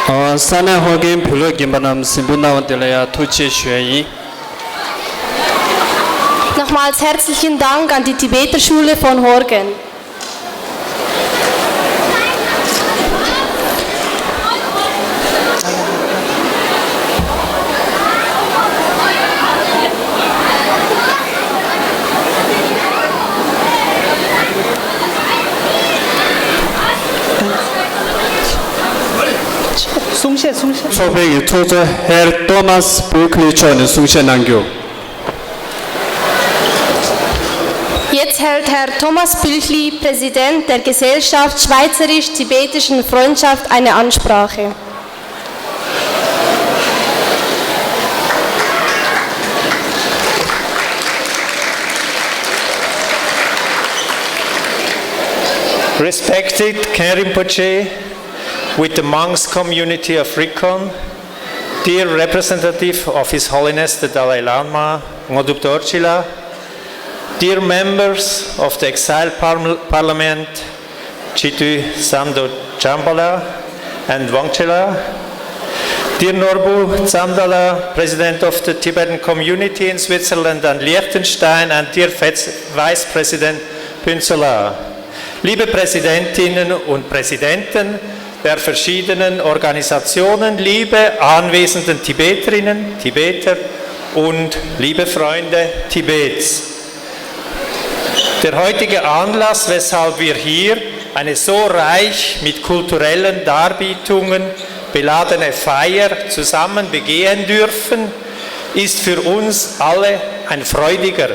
ཨ། ས་གནས་ཧོར་གྷན་བོད་ལུགས་རྒན་པ་རྣམས་གཟིམ་འདུག་གནང་བ་དེ་ལ་ཡང་ཐུགས་རྗེ་ཆེ་ཞུ་ཡ་ཡིན། Nochmals herzlichen Dank an die Tibeter Schule von Horgen. གསུང་བཤད། གསུང་བཤད། ཚོགས་པའི་གི་ཚོགས་གཙོ་ཧེར་ཏོ་མཱས་བུལ་ཁི་ལི་མཆོག་ནས་གསུང་བཤད་གནང་རྒྱུ། Jetzt hält Herr Thomas Büchli, Präsident der Gesellschaft Schweizerisch-Tibetischen Freundschaft, eine Ansprache. Respected Khenpo Rinpoche, with the monks community of Rikon, dear representative of His Holiness the Dalai Lama, Ngondrup Dorjila, dear members of the exiled par- parliament, Chitu Samdo Chambala and Wangchela, dear Norbu Tsamdala, president of the Tibetan community in Switzerland and Liechtenstein, and dear Vice President Pünzela, liebe Präsidentinnen und Präsidenten der verschiedenen Organisationen, liebe anwesenden Tibeterinnen, Tibeter und liebe Freunde Tibets. Der heutige Anlass, weshalb wir hier eine so reich mit kulturellen Darbietungen beladene Feier zusammen begehen dürfen, ist für uns alle ein freudiger.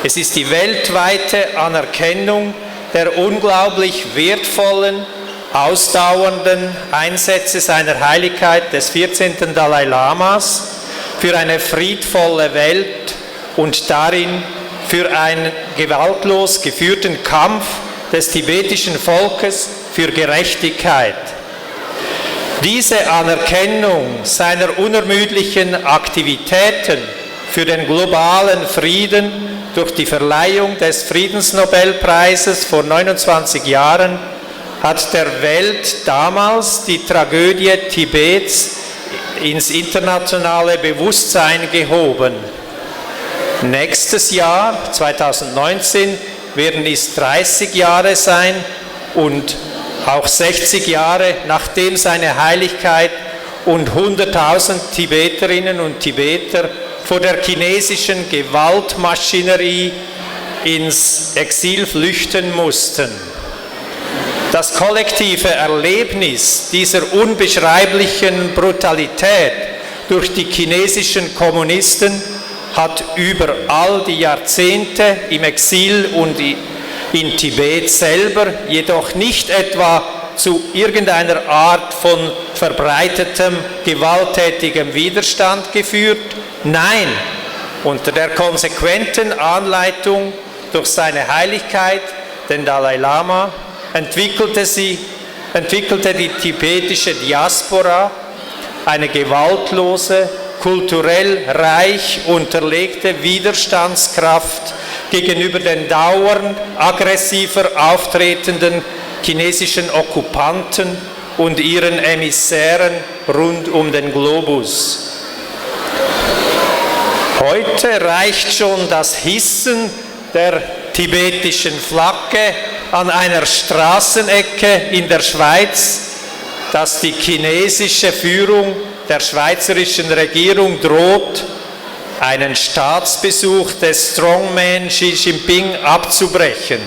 Es ist die weltweite Anerkennung der unglaublich wertvollen, ausdauernden Einsätze seiner Heiligkeit des vierzehnten Dalai Lamas für eine friedvolle Welt und darin für einen gewaltlos geführten Kampf des tibetischen Volkes für Gerechtigkeit. Diese Anerkennung seiner unermüdlichen Aktivitäten für den globalen Frieden durch die Verleihung des Friedensnobelpreises vor neunundzwanzig Jahren hat der Welt damals die Tragödie Tibets ins internationale Bewusstsein gehoben. Nächstes Jahr, zweitausendneunzehn, werden es dreißig Jahre sein und auch sechzig Jahre, nachdem seine Heiligkeit und hunderttausend Tibeterinnen und Tibeter vor der chinesischen Gewaltmaschinerie ins Exil flüchten mussten. Das kollektive Erlebnis dieser unbeschreiblichen Brutalität durch die chinesischen Kommunisten hat über all die Jahrzehnte im Exil und in Tibet selber, jedoch nicht etwa zu irgendeiner Art von verbreitetem gewalttätigem Widerstand geführt. Nein, unter der konsequenten Anleitung durch seine Heiligkeit, den Dalai Lama, entwickelte sie, entwickelte die tibetische Diaspora eine gewaltlose, kulturell reich unterlegte Widerstandskraft gegenüber den dauernd aggressiver auftretenden chinesischen Okkupanten und ihren Emissären rund um den Globus. Heute reicht schon das Hissen der tibetischen Flagge an einer Straßenecke in der Schweiz, das die chinesische Führung der schweizerischen Regierung droht, einen Staatsbesuch des Strongman Xi Jinping abzubrechen.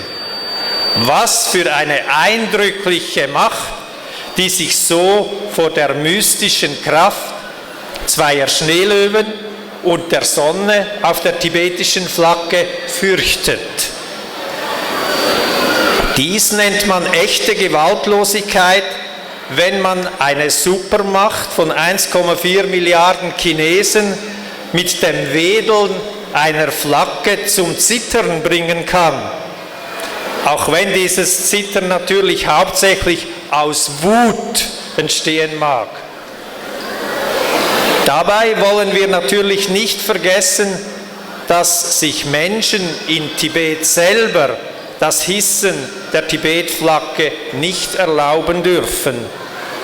Was für eine eindrückliche Macht, die sich so vor der mystischen Kraft zweier Schneelöwen und der Sonne auf der tibetischen Flagge fürchtet. Dies nennt man echte Gewaltlosigkeit, wenn man eine Supermacht von eins Komma vier Milliarden Chinesen mit dem Wedeln einer Flagge zum Zittern bringen kann. Auch wenn dieses Zittern natürlich hauptsächlich aus Wut entstehen mag. Dabei wollen wir natürlich nicht vergessen, dass sich Menschen in Tibet selber das Hissen der Tibetflagge nicht erlauben dürfen.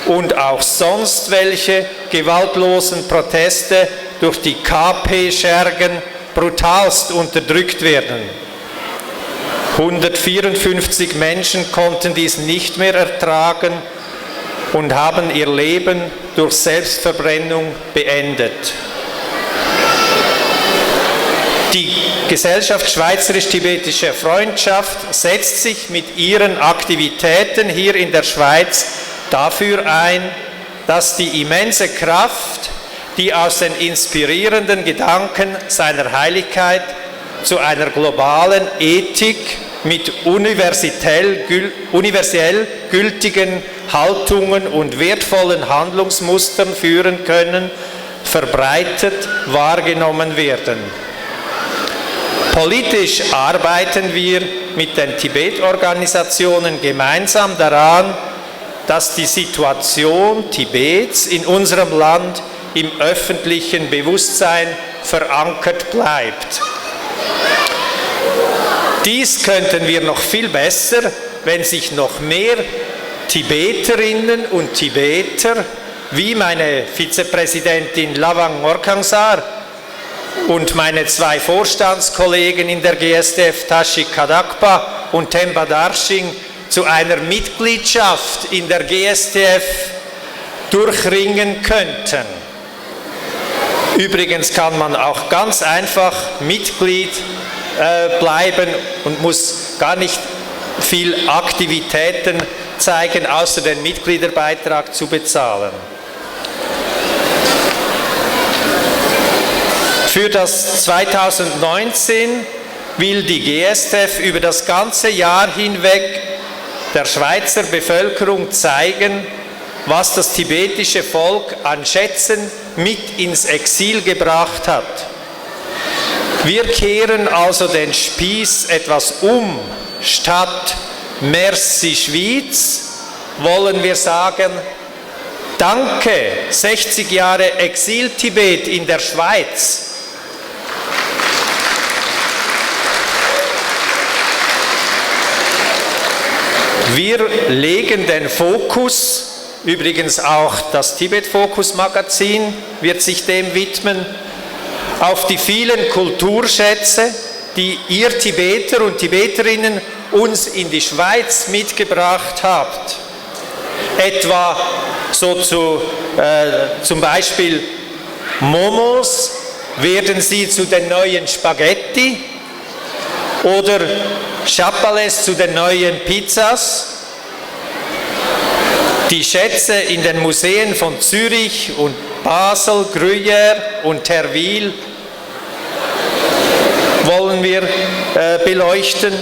und auch sonst welche gewaltlosen Proteste durch die K P-Schergen brutalst unterdrückt werden. Hundertvierundfünfzig Menschen konnten dies nicht mehr ertragen und haben ihr Leben durch Selbstverbrennung beendet. Die Gesellschaft Schweizerisch-Tibetischer Freundschaft setzt sich mit ihren Aktivitäten hier in der Schweiz dafür ein, dass die immense Kraft, die aus den inspirierenden Gedanken seiner Heiligkeit zu einer globalen Ethik mit universell, universell gültigen Haltungen und wertvollen Handlungsmustern führen können, verbreitet wahrgenommen werden. Politisch arbeiten wir mit den Tibet-Organisationen gemeinsam daran, dass die Situation Tibets in unserem Land im öffentlichen Bewusstsein verankert bleibt. Dies könnten wir noch viel besser, wenn sich noch mehr Tibeterinnen und Tibeter, wie meine Vizepräsidentin Lawang Ngorkhangsar und meine zwei Vorstandskollegen in der G S T F, Tashi Kadakpa und Temba Darshing, zu einer Mitgliedschaft in der G S T F durchringen könnten. Übrigens kann man auch ganz einfach Mitglied äh, bleiben und muss gar nicht viel Aktivitäten zeigen, außer den Mitgliederbeitrag zu bezahlen. Für das zweitausendneunzehn will die G S T F über das ganze Jahr hinweg der Schweizer Bevölkerung zeigen, was das tibetische Volk an Schätzen mit ins Exil gebracht hat. Wir kehren also den Spieß etwas um. Statt Merci Schwyz wollen wir sagen: Danke, sechzig Jahre Exil-Tibet in der Schweiz. Wir legen den Fokus, übrigens auch das Tibet-Fokus-Magazin wird sich dem widmen, auf die vielen Kulturschätze, die ihr Tibeter und Tibeterinnen uns in die Schweiz mitgebracht habt. Etwa so zu, äh, zum Beispiel Momos werden sie zu den neuen Spaghetti oder Chapales zu den neuen Pizzas. Die Schätze in den Museen von Zürich und Basel, Gruyère und Terwil wollen wir äh, beleuchten.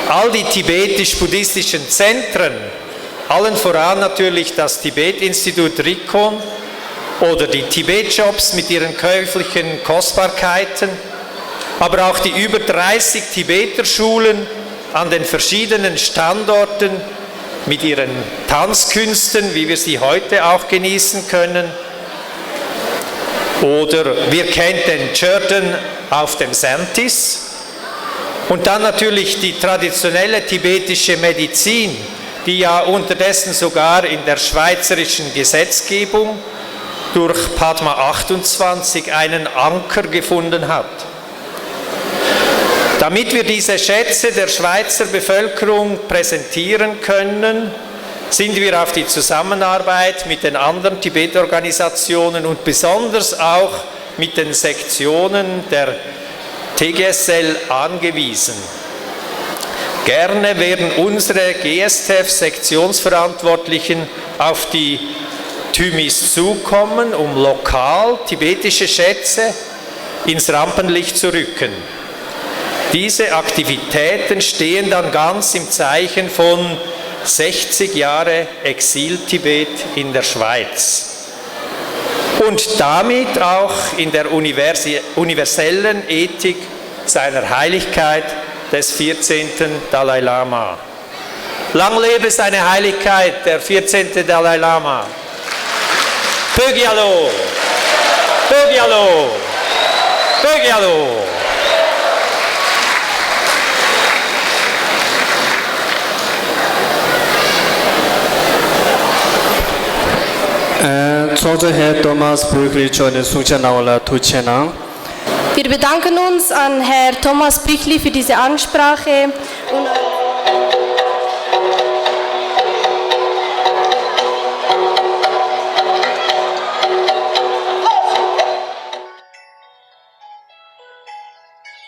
All die tibetisch-buddhistischen Zentren, allen voran natürlich das Tibet-Institut Rikon oder die Tibet-Shops mit ihren käuflichen Kostbarkeiten, aber auch die über dreißig Tibeter-Schulen an den verschiedenen Standorten mit ihren Tanzkünsten, wie wir sie heute auch genießen können. Oder wir kennen den Churton auf dem Santis. Und dann natürlich die traditionelle tibetische Medizin, die ja unterdessen sogar in der schweizerischen Gesetzgebung durch Padma achtundzwanzig einen Anker gefunden hat. Damit wir diese Schätze der Schweizer Bevölkerung präsentieren können, sind wir auf die Zusammenarbeit mit den anderen Tibet-Organisationen und besonders auch mit den Sektionen der T G S L angewiesen. Gerne werden unsere G S T F-Sektionsverantwortlichen auf die Thymis zukommen, um lokal tibetische Schätze ins Rampenlicht zu rücken. Diese Aktivitäten stehen dann ganz im Zeichen von sechzig Jahre Exil-Tibet in der Schweiz und damit auch in der universi- universellen Ethik seiner Heiligkeit des vierzehnten Dalai Lama. Lang lebe seine Heiligkeit, der vierzehnte Dalai Lama. Pögialo! Pögialo! Pögialo! ཚོགས་གཙོ་ཧེར་ཐོ་མཱས་བྷུ་རིག་ལི་མཆོག་ནས་གསུང་བཤད་གནང་བ་ལ་ཐུགས་རྗེ་ཆེ་གནང་། Wir bedanken uns an Herr Thomas Brüchli für diese Ansprache und